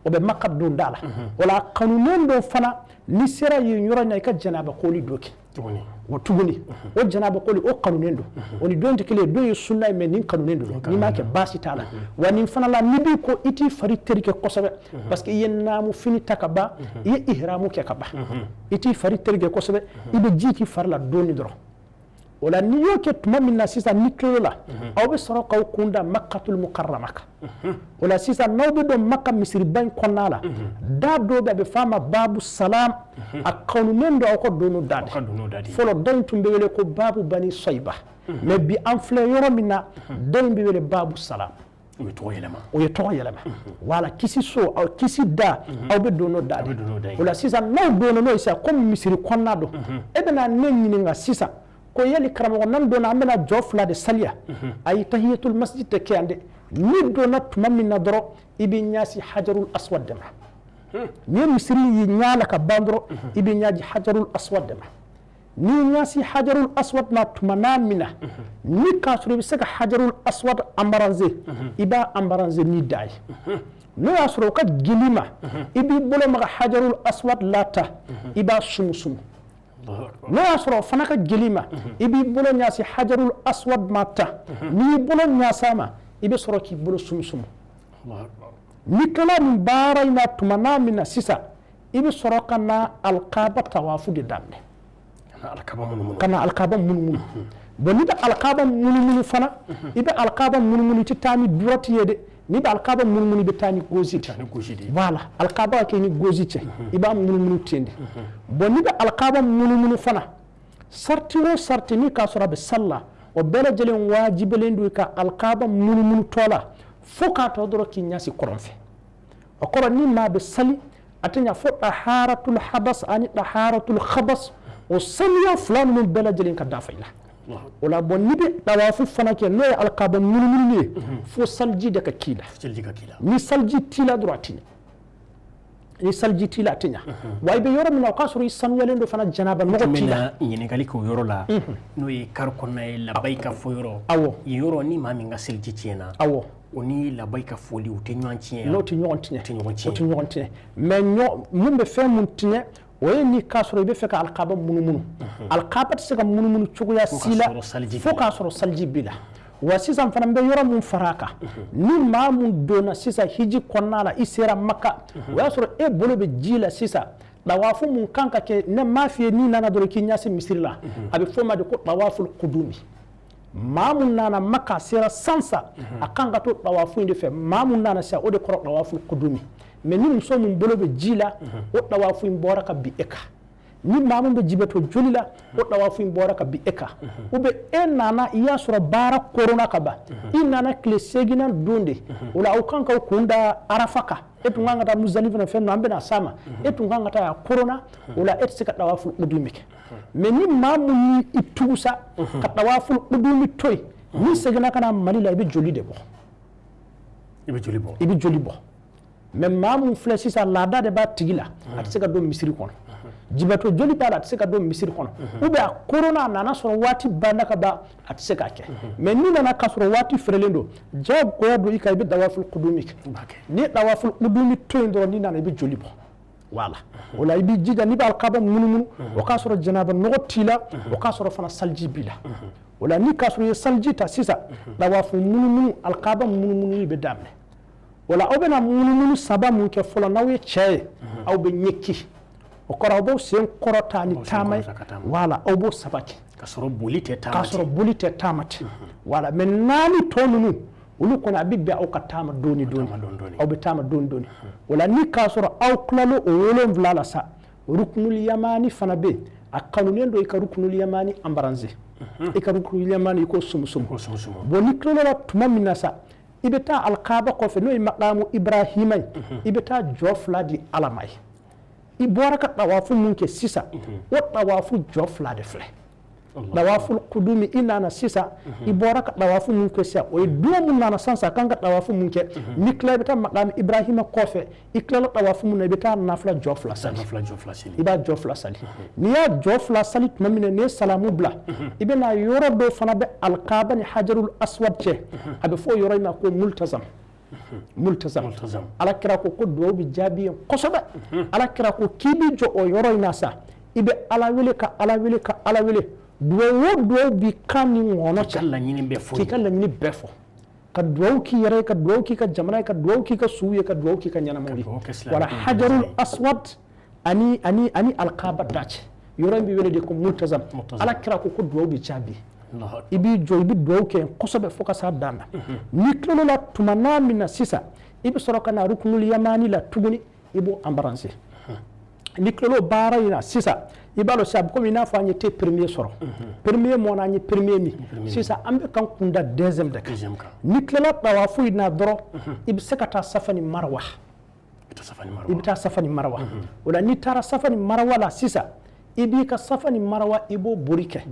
o bɛ Makka donda la. O la, a kanunen don fana, n'i sera yen yɔrɔ in na, i ka janaba koli dɔ kɛ o tuguni. O janaba koli, o kanunen don, o ni don tɛ kelen ye. Don ye sunna ye, mais nin kanunen don. N'i m'a kɛ, baasi t'a la. Wa nin fana la, n'i b'i ko, i t'i fari terike kosɛbɛ, parce que i ye naamu fini ta ka ban, i ye ihramu kɛ ka ban, i t'i fari terike kosɛbɛ, i bɛ ji k'i fari la dɔɔni dɔrɔn. O la, n'i y'o kɛ tuma min na sisan, ni tilal'o la, aw bɛ sɔrɔ k'aw kun da Makkatul Mukarrama kan. O la sisan, n'aw bɛ don Makka misiriba in kɔnɔna la, da dɔ bɛ, a bɛ f'a ma Babu Salam, a kanunen don aw ka don n'o da de. Fɔlɔ, da in tun bɛ wele ko Babu Bani Sayiba, mais bi an filɛ yɔrɔ min na, da in bɛ wele Babu Salam. O ye tɔgɔ yɛlɛma. O ye tɔgɔ yɛlɛma. Wala kisi so, aw kisi da, aw bɛ don n'o da de. O la sisan, n'aw donna n'o ye sisan, komi misiri kɔnɔna don, e bɛna ne ɲininka sisan. Ko yali karamɔgɔ, n'an donna, an bɛna jɔ fila de saliya? Ayi, tahiyatul masjid tɛ kɛ yan dɛ. N'i donna tuma min na dɔrɔn, i b'i ɲɛsin hajarul aswad de ma. N'i ye misiri y'i ɲɛ la ka ban dɔrɔn, i b'i ɲɛsin hajarul aswad de ma. N'i ɲɛsin hajarul aswad ma tuma n'a min na, ni k'a sɔrɔ i bɛ se ka hajarul aswad embrasser, i b'a embrasser ni da ye. N'o y'a sɔrɔ o ka gili ma, i b'i bolo maga hajarul aswad la ta, i b'a sumusumu. N'o y'a sɔrɔ o fana ka gili ma, i b'i bolo ɲɛsin hajarul aswad ma ta. N'i y'i bolo ɲɛsin a ma, i bɛ sɔrɔ k'i bolo sumusumu. N'i tilala nin baara in na tuma n'a min na sisan, i bɛ sɔrɔ ka na alikaaba tawafu de daminɛ, ka na alikaaba munumunu. Bon, n'i bɛ alikaaba munumunu fana, i bɛ alikaaba munumunu, i tɛ taa ni droite ye dɛ. N'i bɛ alikaaba munumunu, i bɛ taa ni gauche de. Voilà, alikaaba ka kɛ ni gauche cɛ, i b'a munumunu ten de. Bon, n'i bɛ alikaaba munumunu fana, sarati o sarati ni k'a sɔrɔ a bɛ sali la, o bɛɛ lajɛlen wajibilen don i ka alikaaba munumunutɔ la, fo k'a tɔ dɔrɔn k'i ɲɛsin kɔrɔn fɛ. O kɔrɔ, ni maa bɛ sali, a tɛ ɲɛ fo taharatul hadas ani taharatul khabas, o saniya fila ninnu bɛɛ lajɛlen ka dafa i la. O la, bon, n'i bɛ tawafu fana kɛ, n'o ye alikaaba munumunu ye, fo saliji de ka k'i la. Ni saliji t'i la dɔrɔn, a tɛ ɲɛ. Ni saliji t'i la, a tɛ ɲɛ. Wa i bɛ yɔrɔ min na, o k'a sɔrɔ i sanuyalen don fana, janaba nɔgɔ t'i la. Ɲininkali k'o yɔrɔ la, n'o ye kari kɔnɔna ye, labayika fɔ yɔrɔ. Yen yɔrɔ, ni maa min ka seliji tiɲɛna, o ni labayika fɔli, u tɛ ɲɔgɔn tiɲɛ? N'o tɛ ɲɔgɔn tiɲɛ. Tɛ ɲɔgɔn tiɲɛ. O tɛ ɲɔgɔn tiɲɛ. Mais mun bɛ fɛn mun tiɲɛ, o ye ni k'a sɔrɔ i bɛ fɛ ka alikaba munumunu. Alikaba tɛ se ka munumunu cogoya si la fo k'a sɔrɔ saliji b'i la. Wa sisan fana, n bɛ yɔrɔ mun fara a kan, ni maa mun donna sisan hiji kɔnɔna la, i sera Maka, o y'a sɔrɔ e bolo bɛ ji la sisan, tawafu mun kan ka kɛ, ne m'a f'i ye, n'i nana dɔrɔn k'i ɲɛsin misiri la, a bɛ f'o ma de ko tawaful kudumi. Maa mun nana Maka, a sera sansa, a kan ka to tawafu in de fɛ. Maa mun nana sisan, o de kɔrɔ tawaful kudumi. Mais ni muso mun bolo bɛ ji la, o tawafu in bɔra ka bin e kan. Ni maa mun bɛ jibatɔ joli la, o tawafu in bɔra ka bin e kan. Ou bien e nana, i y'a sɔrɔ baara korona ka ban, i nana tile seeginnan don de, o la aw kan k'aw kun da Arafa kan. E tun kan ka taa Muzalifa na, fɛn ninnu, an bɛna s'a ma. E tun kan ka taa a korona, o la e tɛ se ka tawaful kudumi kɛ. Mais ni maa mun y'i tugu sa ka tawaful kudumi to yen, n'i seginna ka na Mali la, i bɛ joli de bɔ. I bɛ joli bɔ. I bɛ joli bɔ. Mais maa mun filɛ sisan, laada de b'a tigi la, a tɛ se ka don misiri kɔnɔ, jibatɔ joli b'a la, a tɛ se ka don misiri kɔnɔ, ou bien a korona, a nana sɔrɔ waati banna ka ban, a tɛ se k'a kɛ. Mais n'i nana k'a sɔrɔ waati feerelen don, diyagoya don i kan, i bɛ tawaful kudumi kɛ. N'i ye tawaful kudumi to yen dɔrɔn, n'i nana, i bɛ joli bɔ. Voilà, o la i b'i jija, n'i bɛ alikaba munumunu, o k'a sɔrɔ janaba nɔgɔ t'i la, o k'a sɔrɔ fana saliji b'i la. O la, ni k'a sɔrɔ i ye saliji ta sisan, tawafu munumunu, alikaba munumunu bɛ daminɛ. O la, aw bɛna munumunu saba mun kɛ fɔlɔ, n'aw ye cɛ ye, aw bɛ ɲɛki, o kɔrɔ aw b'aw sen kɔrɔta ni taama ye. Voilà, aw b'o saba kɛ. Ka sɔrɔ boli tɛ taama. K'a sɔrɔ boli tɛ, taama tɛ. Voilà, mais naani tɔ ninnu, olu kɔni, a bɛ bɛn aw ka taama dɔɔni dɔɔni, aw bɛ taama dɔɔni dɔɔni. O la, ni k'a sɔrɔ aw tilala o wolonwula la sa, rukunul yamani fana bɛ yen. A kanunen don i ka rukunul yamani embrasser, i ka rukunul yamani, i k'o sumusumu. Bon, ni tilala la tuma min na sa, i bɛ taa alikaaba kɔfɛ, n'o ye makamu Ibrahima ye, i bɛ taa jɔ fila di Ala ma ye. I bɔra ka tawafu mun kɛ sisan, o tawafu jɔ fila de filɛ. Tawaful kudumi, i nana sisan, i bɔra ka tawafu mun kɛ sisan, o ye don mun nana sisan, a kan ka tawafu mun kɛ. Ni tila, i bɛ taa makamu Ibrahima kɔfɛ, i tilala tawafu mun na, i bɛ taa nafila jɔ fila sali. I b'a jɔ fila sali. N'i y'a jɔ fila sali tuma min na, n'i ye salamu bila, i bɛ na yɔrɔ dɔ fana bɛ alikaaba ni hajarul aswad cɛ, a bɛ fɔ o yɔrɔ in ma ko multazam. Multazam, Ala kira ko duwawu bɛ jaabi yen kosɛbɛ. Ala kira ko k'i b'i jɔ o yɔrɔ in na sa, i bɛ Ala wele, ka Ala wele, ka Ala wele, duwawu o duwawu b'i kan ni ŋɔnɔ cɛ, k'i ka laɲini bɛɛ fɔ, ka duwawu k'i yɛrɛ ye, ka duwawu k'i ka jamana ye, ka duwawu k'i ka suw ye, ka duwawu k'i ka ɲɛnamaw ye. Wala hajarul aswad ani alikaaba da cɛ, yɔrɔ in bɛ wele de ko multazam. Ala kira ko duwawu bɛ jaabi. I b'i jɔ, i bɛ duwawu kɛ kosɛbɛ fo ka s'a dan na. N'i tilal'o la tuma n'a min na sisan, i bɛ sɔrɔ ka na rukunul yamani la tuguni, i b'o embrasser. N'i tilal'o baara in na sisan, i b'a dɔn sisan, a bɛ komi i n'a fɔ an ye thé premier sɔrɔ, premier mɔna, an ye premier min, sisan an bɛ kan kunda deuxième de kan. N'i tilala tawafu in na dɔrɔn, i bɛ se ka taa Safa ni Marwa. I bɛ taa Safa ni Marwa. O la, n'i taara Safa ni Marwa la sisan, I b'i ka safa ni marawa, i b'o bori kɛ.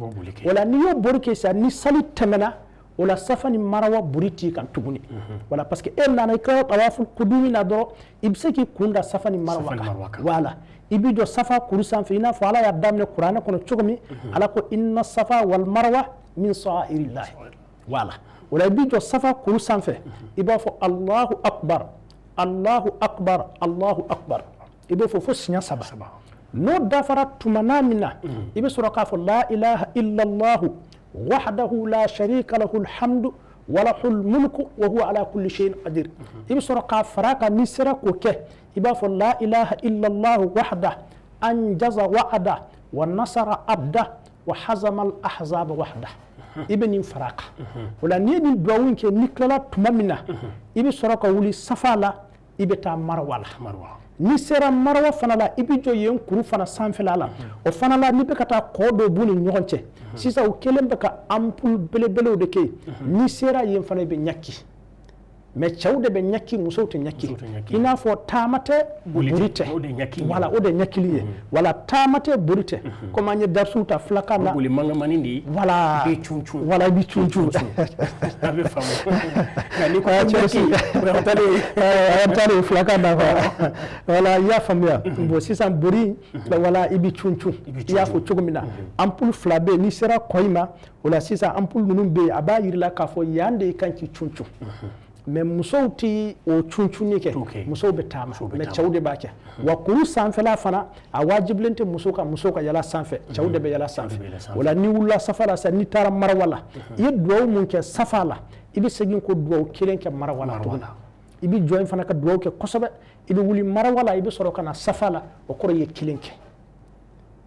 O la, n'i y'o bori kɛ sisan, ni sali tɛmɛna, o la safa ni marawa bori t'i kan tuguni. Voilà, parce que e nana, i kɛra tawafu kudumi na dɔrɔn, i bɛ se k'i kun da safa ni marawa kan. Voilà, i b'i jɔ safa kuru sanfɛ, i n'a fɔ Ala y'a daminɛ kuranɛ kɔnɔ cogo min. Ala ko: inna safa wal marwa min sha'airillahi. Voilà, o la i b'i jɔ safa kuru sanfɛ, i b'a fɔ Allahu akbar, Allahu akbar, Allahu akbar. I b'o fɔ fo siɲɛ saba. N'o dafara tuma n'a min na, i bɛ sɔrɔ k'a fɔ: la ilaha illallah wahdahu la sharika lahu alhamdu wa lahul mulku wa huwa ala kulli shay'in qadir. I bɛ sɔrɔ k'a fara kan. N'i sera k'o kɛ, i b'a fɔ: la ilaha illallah wahda anjaza wa'ada wa nasara abda wa hazama al ahzaba wahda. I bɛ nin fara kan. O la, n'i ye nin duwawu kɛ, n'i tilala tuma min na, i bɛ sɔrɔ ka wuli safa la, i bɛ taa marwa la. N'i sera marawa fana la, i bɛ jɔ yen kuru fana sanfɛla la. O fana la, n'i bɛ ka taa kɔ dɔ b'u ni ɲɔgɔn cɛ sisan, u kɛlen bɛ ka ampoule belebelew de kɛ yen. N'i sera yen fana, i bɛ ɲaki, mais cɛw de bɛ ɲaki, musow tɛ ɲaki. I n'a fɔ taama tɛ, bori tɛ. Voilà, o de ye ɲakili ye. Voilà, taama tɛ, bori tɛ, komi an ye darisiw ta filakan na. Boli mangamani de ye. Voilà. I bɛ cun cun. Voilà, i bɛ cun cun. A bɛ faamu, nka n'i ko ɲaki, an taalen filakan na quoi. Voilà, i y'a faamuya. Bon, sisan bori, voilà, i bɛ cun cun, i y'a fɔ cogo min na, ampoule fila bɛ yen. N'i sera kɔ in ma, o la sisan ampoule ninnu bɛ yen, a b'a yir'i la k'a fɔ yan de kan k'i cun cun. Mais musow ti o cuncunni kɛ, musow bɛ taama, mais cɛw de b'a kɛ. Wa kuru sanfɛla fana, a wajibilen tɛ musow ka yala sanfɛ, cɛw de bɛ yala sanfɛ. O la, n'i wulila safa la sisan, n'i taara marawa la, i ye duwawu mun kɛ safa la, i bɛ segin k'o duwawu kelen kɛ marawa la tuguni. I bɛ jɔ in fana ka duwawu kɛ kosɛbɛ. I bɛ wuli marawa la, i bɛ sɔrɔ ka na safa la. O kɔrɔ, i ye kelen kɛ,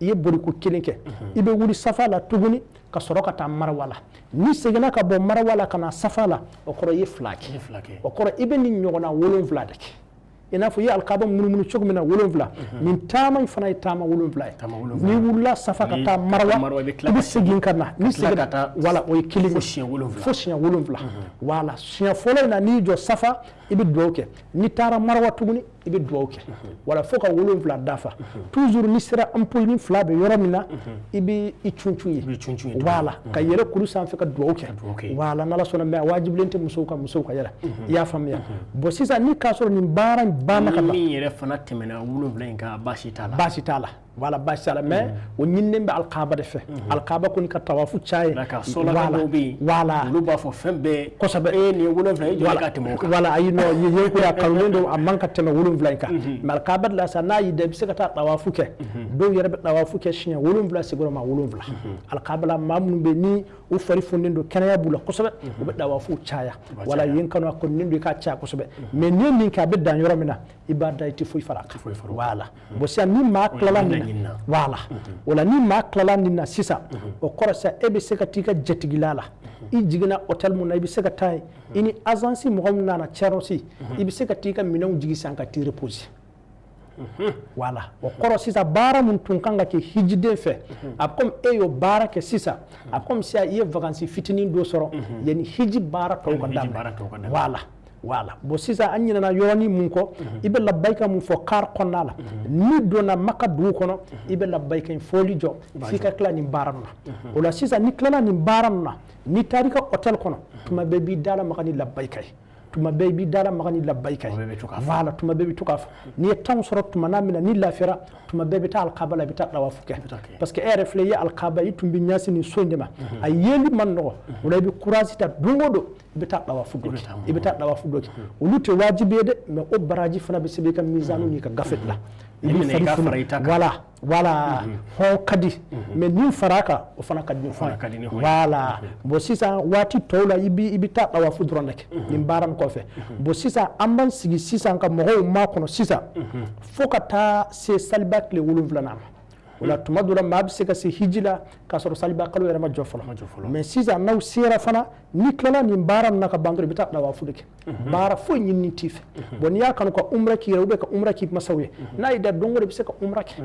i ye boliko kelen kɛ. I bɛ wuli safa la tuguni ka sɔrɔ ka taa marawa la. N'i seginna ka bɔ marawa la ka na safa la, o kɔrɔ i ye fila kɛ. O kɔrɔ, i bɛ nin ɲɔgɔnna 7 de kɛ, i n'a fɔ i ye alikaba munumunu cogo min na 7. Nin taama in fana ye taama 7 ye. N'i wulila safa ka taa marawa, i bɛ segin ka na. N'i seginna, voilà, o ye kelen ye. Fo siɲɛ 7. Fo siɲɛ 7. Voilà, siɲɛ fɔlɔ in na, n'i jɔ safa, i bɛ dugawu kɛ. N'i taara marawa tuguni, i bɛ dugawu kɛ. Voilà, fo ka 7 dafa. Toujours n'i sera ampoule ni fila bɛ yɔrɔ min na, i bɛ i cuncun ye. Voilà, ka yɛlɛ kuru sanfɛ ka dugawu kɛ. Voilà, n'Ala sɔnna. Mais a wajibilen tɛ musow ka yɛlɛ. I y'a faamuya. Bon, sisan ni k'a sɔrɔ nin baara in banna ka ban, min yɛrɛ fana tɛmɛna 7 in kan, baasi t'a la. Baasi t'a la. Voilà, baasi t'a la, mais o ɲininen bɛ alikaba de fɛ. Alikaba kɔni ka tawafu caya. Sɔlaka dɔw bɛ yen, voilà, olu b'a fɔ fɛn bɛɛ. Kosɛbɛ. E nin ye 7 ye, jɔ ka tɛmɛ o kan. Voilà, ayi, non, yen ko a kanunen don, a man ka tɛmɛ 7 in kan. Mais alikaba de la sa, n'a y'i da, i bɛ se ka taa tawafu kɛ. Dɔw yɛrɛ bɛ tawafu kɛ siɲɛ 7, sigiyɔrɔma 7 alikaba la. Maa minnu bɛ ni u fari fununen don, kɛnɛya b'u la kosɛbɛ, u bɛ tawafu caya. Voilà, yen kanu a kɔninen don i k'a caya kosɛbɛ. Mais n'i ye nin kɛ, a bɛ dan yɔrɔ min na, i b'a da, i tɛ foyi fara a kan. Voilà. Bon, sisan ni maa tilala nin na, voilà, o la ni maa tilala nin na sisan, o kɔrɔ sisan e bɛ se ka t'i ka jatigila la. I jiginna hôtel mun na, i bɛ se ka taa yen. I ni agence mɔgɔ min nana Cɛrɔsi, i bɛ se ka t'i ka minɛnw jigi sisan ka t'i reposer. Voilà, o kɔrɔ sisan baara mun tun kan ka kɛ hijiden fɛ, a bɛ komi e y'o baara kɛ sisan. A bɛ komi sisan i ye vacances fitinin dɔ sɔrɔ yanni hiji baara tɔw ka daminɛ. Voilà. Bon, sisan an ɲinɛna yɔrɔnin mun kɔ, i bɛ labayika mun fɔ car kɔnɔna la, n'i donna Maka dugu kɔnɔ, i bɛ labayika in fɔli jɔ f'i ka tila nin baara ninnu na. O la sisan, n'i tilala nin baara ninnu na, n'i taara i ka hôtel kɔnɔ, tuma bɛɛ i b'i da lamaga ni labayika ye. Tuma bɛɛ i b'i da lamaga ni labayika ye. Voilà, tuma bɛɛ i bɛ to k'a fɔ. N'i ye temps sɔrɔ tuma n'a min na, n'i lafiyara, tuma bɛɛ i bɛ taa alikaba la, i bɛ taa tawafu kɛ, parce que e yɛrɛ filɛ, i ye alikaba, i tun bɛ ɲɛsin nin so in de ma, a yeli man nɔgɔ. O la, i bɛ courage ta, don o don i bɛ taa tawafu dɔ kɛ, i bɛ taa tawafu dɔ kɛ. Olu tɛ wajibi ye dɛ, mais o baraji fana bɛ sɛbɛn i ka mizanu n'i ka gafe la. I bɛ fari funu. Voilà, hɔn ka di, mais nin fara a kan, o fana ka di ni hɔn ye. Voilà. Bon, sisan waati tɔw la, i bɛ taa tawafu dɔrɔn de kɛ nin baara nin kɔfɛ. Bon, sisan an b'an sigi sisan ka mɔgɔw makɔnɔ sisan fo ka taa se saliba tile 7nan ma. O la, tuma dɔ la, maa bɛ se ka se hiji la k'a sɔrɔ saliba kalo yɛrɛ ma jɔ fɔlɔ. Mais sisan n'aw sera fana, n'i tilala nin baara nin na ka ban dɔrɔn, i bɛ taa tawafu de kɛ. Baara foyi ɲinini t'i fɛ. Bon, n'i y'a kanu ka umra k'i yɛrɛ, ou bien ka umra k'i masaw ye, n'a y'i da, don o don i bɛ se ka umra kɛ.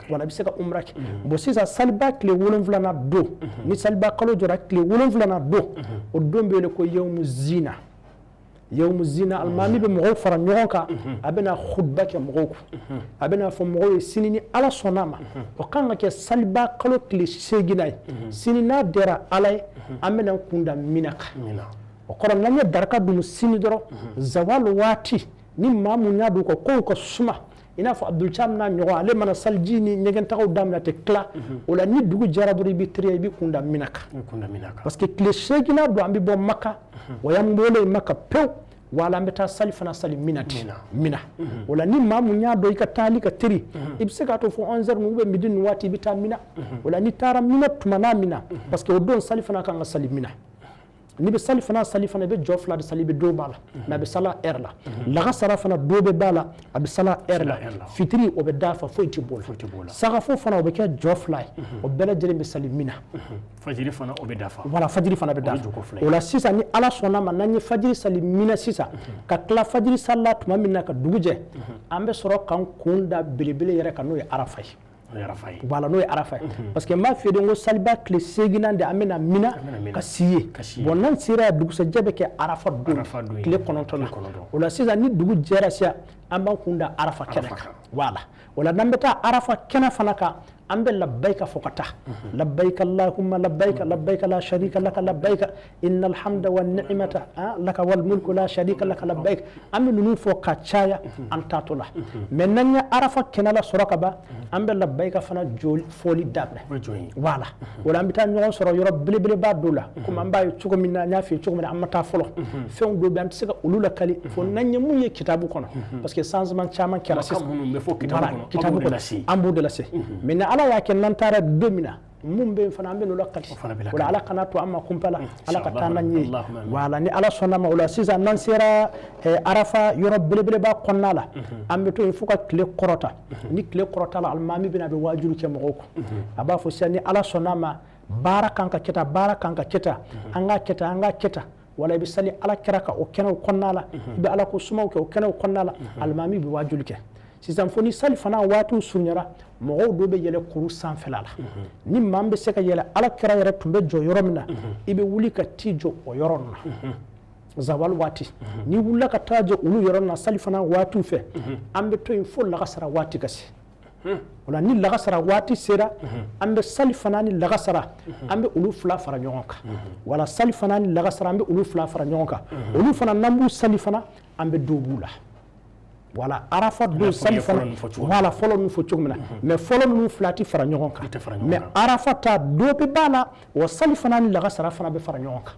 Voilà, i bɛ se ka umra kɛ. Bon, sisan saliba tile 7nan don, ni saliba kalo jɔra tile 7nan don, o don bɛ wele ko yawmu zina. Yawmu zina, alimami bɛ mɔgɔw fara ɲɔgɔn kan, a bɛna khutba kɛ mɔgɔw kun, a bɛna fɔ mɔgɔw ye sini ni Ala sɔnna ma, o kan ka kɛ saliba kalo tile 8 ye, sini n'a diyara Ala ye, an bɛna kunda Mina kan. O kɔrɔ n'an ye daraka dun sini dɔrɔn, zawal waati ni maa mun y'a dɔn ka kow ka suma, i n'a fɔ Abdul Cham n'a ɲɔgɔn, ale mana saliji ni ɲɛgɛntagaw daminɛ tɛ tila, o la ni dugu jɛra dɔrɔn i bɛ teriya, i bɛ kunda Mina kan. Parce que tile 8 don an bɛ bɔ Maka, o y'an bɔlen Maka pewu, wala an bɛ taa sali fana sali Mina ten, Mina. O la ni maa mun y'a dɔn i ka taali ka teri, i bɛ se k'a to fo 11h ou bien midi nin waati i bɛ taa Mina. O la n'i taara Mina tuma n'a Mina, parce que o don sali fana kan ka sali Mina. N'i bɛ sali fana i bɛ jɔ fila de sali, i bɛ dɔ b'a la, mais a bɛ sala heure la. Lagasara fana dɔ bɛ b'a la, a bɛ sala heure la. Fitiri o bɛ dafa, foyi tɛ b'o la. Sagafo fana o bɛ kɛ jɔ fila ye, o bɛɛ lajɛlen bɛ sali Mina. Fajiri fana o bɛ dafa. Voilà, fajiri fana bɛ dafa. O la sisan ni Ala sɔnna ma, n'an ye fajiri sali Mina sisan, ka tila fajiri sali la tuma min na ka dugu jɛ, an bɛ sɔrɔ k'an kun da belebele yɛrɛ kan, n'o ye Arafa ye. Voilà, n'o ye Arafa ye. Parce que n b'a f'i ye ko saliba tile 8 de an bɛna Mina ka si ye. Bon, n'an sera yan, dugusɛjɛ bɛ kɛ Arafa don, tile 9 la. O la sisan ni dugu jɛra sisan, an b'an kun da Arafa kɛnɛ kan. Voilà. O la n'an bɛ taa Arafa kɛnɛ fana kan, an bɛ labbayika fɔ ka taa. Labbayika Allahumma labbayika, labbayika la sharika laka labbayika, innal hamda wan ni'mata laka wal mulku la sharika laka labbayika. An bɛ ninnu fɔ ka caya an taatɔ la. Mais n'an ye Arafa kɛnɛ la sɔrɔ ka ban, an bɛ labbayika fana joli fɔli daminɛ. Voilà. O la an bɛ taa ɲɔgɔn sɔrɔ yɔrɔ belebeleba dɔ la. Komi an b'a ye cogo min na, an y'a f'i ye cogo min na, an ma taa fɔlɔ. Fɛnw dɔw bɛ an tɛ se ka olu lakali fo n'an ye mun ye kitabu kɔnɔ. Parce que changement caman kɛra sisan. Kitabu kɔnɔ, an b'o de lase. Mais ni Ala y'a kɛ n'an taara don min na, mun bɛ yen fana an bɛ n'o lakali. O la Ala kana to an ma kunpa la, Ala ka taa n'an ye. Voilà, ni Ala sɔnna ma, o la sisan n'an sera Arafa yɔrɔ belebeleba kɔnɔna la, an bɛ to yen fo ka tile kɔrɔta. Ni tile kɔrɔta la, alimami bɛna, a bɛ waajuli kɛ mɔgɔw kun. A b'a fɔ sisan ni Ala sɔnna ma, baara kan ka kɛ tan, baara kan ka kɛ tan, an k'a kɛ tan, an k'a kɛ tan. Wala i bɛ sali Ala kira kan o kɛnɛw kɔnɔna la, i bɛ Ala ko sumaw kɛ o kɛnɛw kɔnɔna la, alimami bɛ waajuli kɛ. Sisan fo ni sali fana waatiw surunyara, mɔgɔw dɔw bɛ yɛlɛ kuru sanfɛla la. Ni maa min bɛ se ka yɛlɛ, Ala kira yɛrɛ tun bɛ jɔ yɔrɔ min na, i bɛ wuli ka t'i jɔ o yɔrɔ ninnu na. Zawal waati, n'i wulila ka taa jɔ olu yɔrɔ na sali fana waatiw fɛ, an bɛ to yen fo lagasara waati ka se. O la ni lagasara waati sera, an bɛ sali fana ni lagasara, an bɛ olu fila fara ɲɔgɔn kan. Wala sali fana ni lagasara, an bɛ olu fila fara ɲɔgɔn kan. Olu fana n'an b'u sali fana, an bɛ dɔ b'u la. Voilà, Arafa don sali fana, voilà, fɔlɔ ninnu fɔ cogo min na, mais fɔlɔ ninnu fila tɛ fara ɲɔgɔn kan. Mais Arafa ta dɔ bɛ b'a la, wa sali fana ni lagasara fana bɛ fara ɲɔgɔn kan.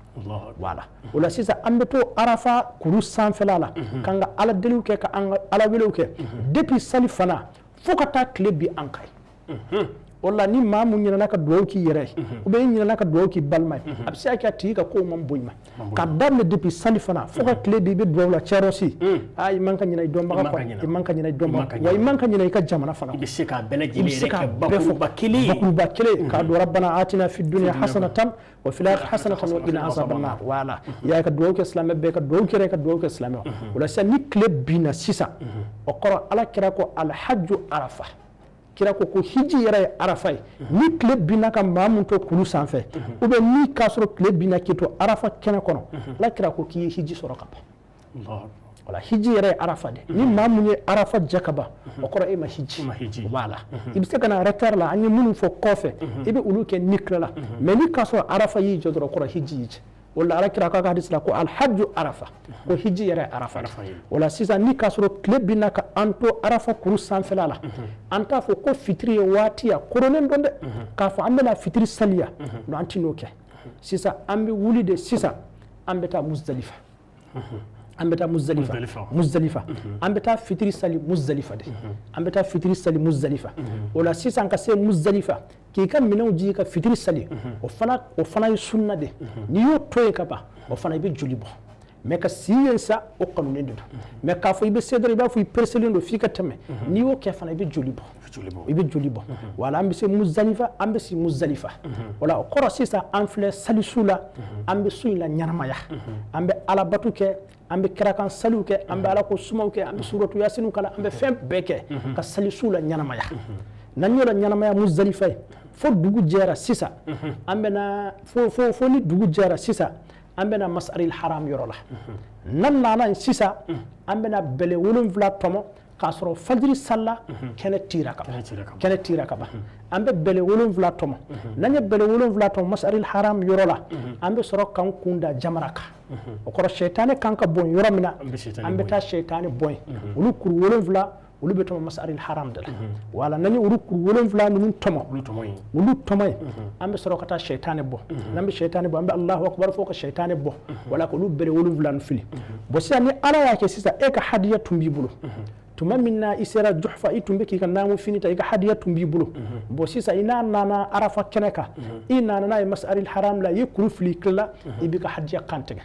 Voilà. O la sisan an bɛ to Arafa kuru sanfɛla la, k'an ka Ala deliw kɛ, ka an ka Ala welew kɛ depuis sali fana fo ka taa tile bi an kan ye. O la ni maa mun ɲinɛna ka dugawu k'i yɛrɛ ye, ou bien i ɲinɛna ka dugawu k'i balima ye, a bɛ se ka kɛ a tigi ka kow man bon i ma. Ka daminɛ depuis sali fana fo ka tile bi i bɛ dugawu la cɛrɔsi, aa i man ka ɲinɛ i dɔnbaga kɔ, i man ka ɲinɛ i dɔnbaga, wa i man ka ɲinɛ i ka jamana fana. I bɛ se k'a bɛɛ lajɛlen yɛrɛ kɛ bakuruba kelen, bakuruba kelen, k'a don rabbana atina fid dunya hasanatan wa fil akhirati hasanatan wa qina azaban nar. Voilà, i y'a ka dugawu kɛ silamɛ bɛɛ, ka dugawu kɛ ka dugawu kɛ silamɛ. O la sisan ni tile binna sisan, o kɔrɔ Ala kira ko alhajju Arafa. Kira ko ko hiji yɛrɛ ye Arafa ye. Ni tile binna ka maa mun to kulu sanfɛ, ou bien ni k'a sɔrɔ tile binna k'i to Arafa kɛnɛ kɔnɔ, Ala kira ko k'i ye hiji sɔrɔ ka ban. Voilà, hiji yɛrɛ ye Arafa de. Ni maa mun ye Arafa jɛ ka ban, o kɔrɔ e ma hiji. Voilà, i bɛ se ka na retard la, an ye minnu fɔ kɔfɛ, i bɛ olu kɛ ni tila la. Mais ni k'a sɔrɔ Arafa y'i jɔ dɔrɔn, o kɔrɔ hiji y'i jɛ. O la Ala kira k'a ka hadisi la ko alhajju Arafa, ko hiji yɛrɛ ye Arafa. O la sisan ni k'a sɔrɔ tile binna ka an to Arafa kuru sanfɛla la, an t'a fɔ ko fitiri ye waati ya koronnen don dɛ, k'a fɔ an bɛna fitiri saliya, non, an tɛ n'o kɛ. Sisan an bɛ wuli de sisan, an bɛ taa Muzdalifa. An bɛ taa Muzdalifa, Muzdalifa, an bɛ taa fitiri sali Muzdalifa de, an bɛ taa fitiri sali Muzdalifa. O la sisan ka se Muzdalifa, k'i ka minɛnw jigi ka fitiri sali, o fana ye sunna de. N'i y'o to yen ka ban, o fana i bɛ joli bɔ. Mais ka si yen sa, o kanunen de don. Mais k'a fɔ i bɛ se dɔrɔn, i b'a fɔ i pereselen don f'i ka tɛmɛ, n'i y'o kɛ fana i bɛ joli bɔ, i bɛ joli bɔ. Voilà, an bɛ se Muzdalifa, an bɛ si Muzdalifa. Voilà, o kɔrɔ sisan an filɛ salisu la, an bɛ su in la ɲɛnamaya, an bɛ alabatu kɛ, an bɛ kirakan saliw kɛ, an bɛ ala ko sumaw kɛ, an bɛ suratu yasiniw kalan, an bɛ fɛn bɛɛ kɛ ka salisu la ɲɛnamaya. N'an y'o la ɲɛnamaya Muzdalifa ye, fo dugu jɛra sisan, an bɛna fo ni dugu jɛra sisan, an bɛna Masaril Haram yɔrɔ la. N'an nana yen sisan, an bɛna bɛlɛ 7 tɔmɔ k'a sɔrɔ fajiri salla, kɛnɛ tira ka ban, kɛnɛ tira ka ban. An bɛ bɛlɛ 7 tɔmɔ. N'an ye bɛlɛ 7 tɔmɔ masaril haram yɔrɔ la, an bɛ sɔrɔ k'an kun da jamara kan. O kɔrɔ, sɛtanɛ kan ka bɔn yɔrɔ min na, an bɛ taa sɛtanɛ bɔn yen. Olu kuru 7, olu bɛ tɔmɔ masaril haram de la. Wala, n'an ye olu kuru 7 ninnu tɔmɔ, olu tɔmɔ yen, an bɛ sɔrɔ ka taa sɛtanɛ bɔ. N'an bɛ sɛtanɛ bɔ, an bɛ Alahu akubar fɔ ka sɛtanɛ bɔ, wala k'olu bɛlɛ 7 ninnu fili. Bon, sisan ni Ala y'a kɛ sisan, e ka hadiya tun b'i bolo tuma min na i sera Juhfa, i tun bɛ k'i ka naamu fini ta, i ka hadiya tun b'i bolo. Bon, sisan i n'a nana Arafa kɛnɛ kan, i nana n'a ye masaril haram la, i ye kuru fili, i tilala, i b'i ka hadiya kan tigɛ.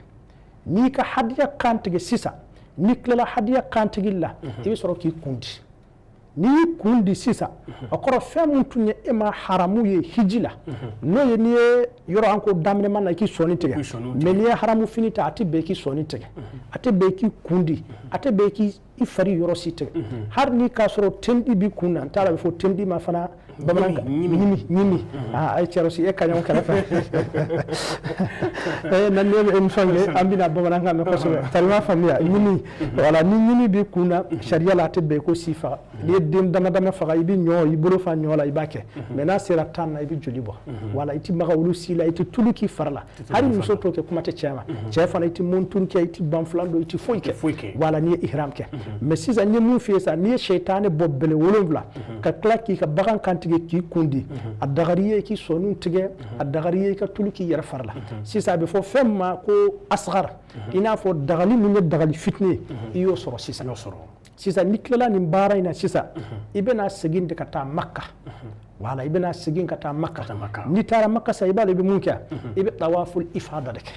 N'i ka hadiya kan tigɛ sisan, n'i tilala hadiya kantigili la, i bɛ sɔrɔ k'i kun di. N'i y'i kun di sisan, o kɔrɔ fɛn min tun ye e ma haramu ye hiji la, n'o ye n'i ye yɔrɔ an ko daminɛman na i k'i sɔnin tigɛ, mais n'i ye haramu fini ta, a tɛ bɛn i k'i sɔnin tigɛ, a tɛ bɛn i k'i kun di, a tɛ bɛn i k'i i fari yɔrɔ si tigɛ, hali n'i k'a sɔrɔ tendi b'i kun na. N t'a la, a bɛ fɔ tendi ma fana bamanankan, ɲimi, ɲimi. Aa, a ye cɛrɔ si e ka ɲɔgɔn kɛrɛfɛ ee na ne bɛ émission kɛ, an bɛna bamanankan mɛn kosɛbɛ, tari ma faamuya. Ɲimi, wala, ni ɲimi b'i kun na, sariya la a tɛ bɛn i ko si faga. N'i ye den dama dama faga, i bɛ ɲɔ i bolo fa ɲɔ la, i b'a kɛ, mais n'a sera 10 na, i bɛ joli bɔ. Wala, i tɛ maga olu si la, i tɛ tulu k'i fari la. Hali muso t'o kɛ, kuma tɛ cɛ ma. Cɛ fana, i tɛ monturu kɛ, i tɛ banfulan don, i tɛ foyi kɛ. Wala, n'i ye ihram kɛ. Mais sisan n ye mun f'i ye sisan, n'i ye sɛtanɛ bɔ bɛlɛ 7 ka tila k'i ka bagan kantigɛ k'i kun di, a dagari ye k'i sɔninw tigɛ, a dagari ye i ka tulu k'i yɛrɛ fari la. Sisan a bɛ fɔ fɛn min ma ko asgar, i n'a fɔ dagali min ye dagali fitinin ye, i y'o sɔrɔ sisan. Sisan n'i tilala nin baara in na sisan, i bɛna segin de ka taa Makka. Wala, i bɛna segin ka taa Makka. N'i taara Makka sisan, i b'a dɔn i bɛ mun kɛ? I bɛ tawaful ifada de kɛ,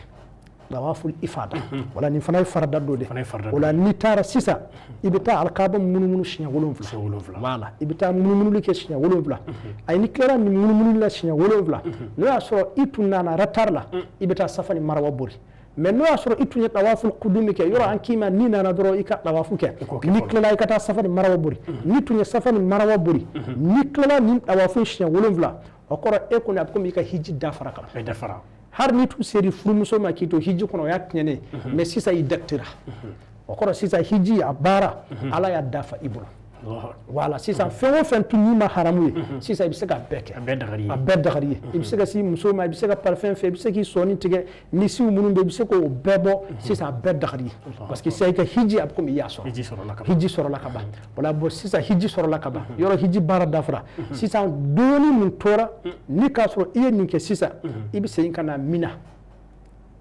tawaful ifada. Wala, nin fana ye farida dɔ de. O la, n'i taara sisan, i bɛ taa alikaba munumunu siɲɛ 7. Wala, i bɛ taa munumunuli kɛ siɲɛ 7. Ayi, n'i tilara nin munumunuli la siɲɛ 7, n'o y'a sɔrɔ i tun nana retard la, i bɛ taa Safa ni Marawa bori. Mais n'o y'a sɔrɔ i tun ye tawaful kudumi kɛ, yɔrɔ an k'i ma n'i nana dɔrɔn i ka tawafu kɛ, n'i tilala i ka taa Safa ni Marawa bori. N'i tun ye Safa ni Marawa bori, n'i tilala nin tawafu siɲɛ 7, o kɔrɔ e kɔni a bɛ komi i ka hiji dafara ka ban. Hali n'i tun seri furumuso ma k'i to hiji kɔnɔ, o y'a tiɲɛnen ye. Mais sisan i dɛtira, o kɔrɔ sisan hiji a baara, Ala y'a dafa i bolo. Wala, sisan fɛn o fɛn tun n'i ma haramu ye, sisan i bɛ se k'a bɛɛ kɛ, a bɛɛ dagari ye. I bɛ se ka s'i muso ma, i bɛ se ka parfum fɛ, i bɛ se k'i sɔnin tigɛ, ni siw minnu bɛ, i bɛ se k'o bɛɛ bɔ. Sisan a bɛɛ dagari ye, parce que sisan i ka hiji a bɛ komi i y'a sɔrɔ, hiji sɔrɔla ka ban. Wala, bon, sisan hiji sɔrɔla ka ban, yɔrɔ hiji baara dafara. Sisan dɔɔni min tora, ni k'a sɔrɔ i ye nin kɛ sisan, i bɛ segin ka na Mina.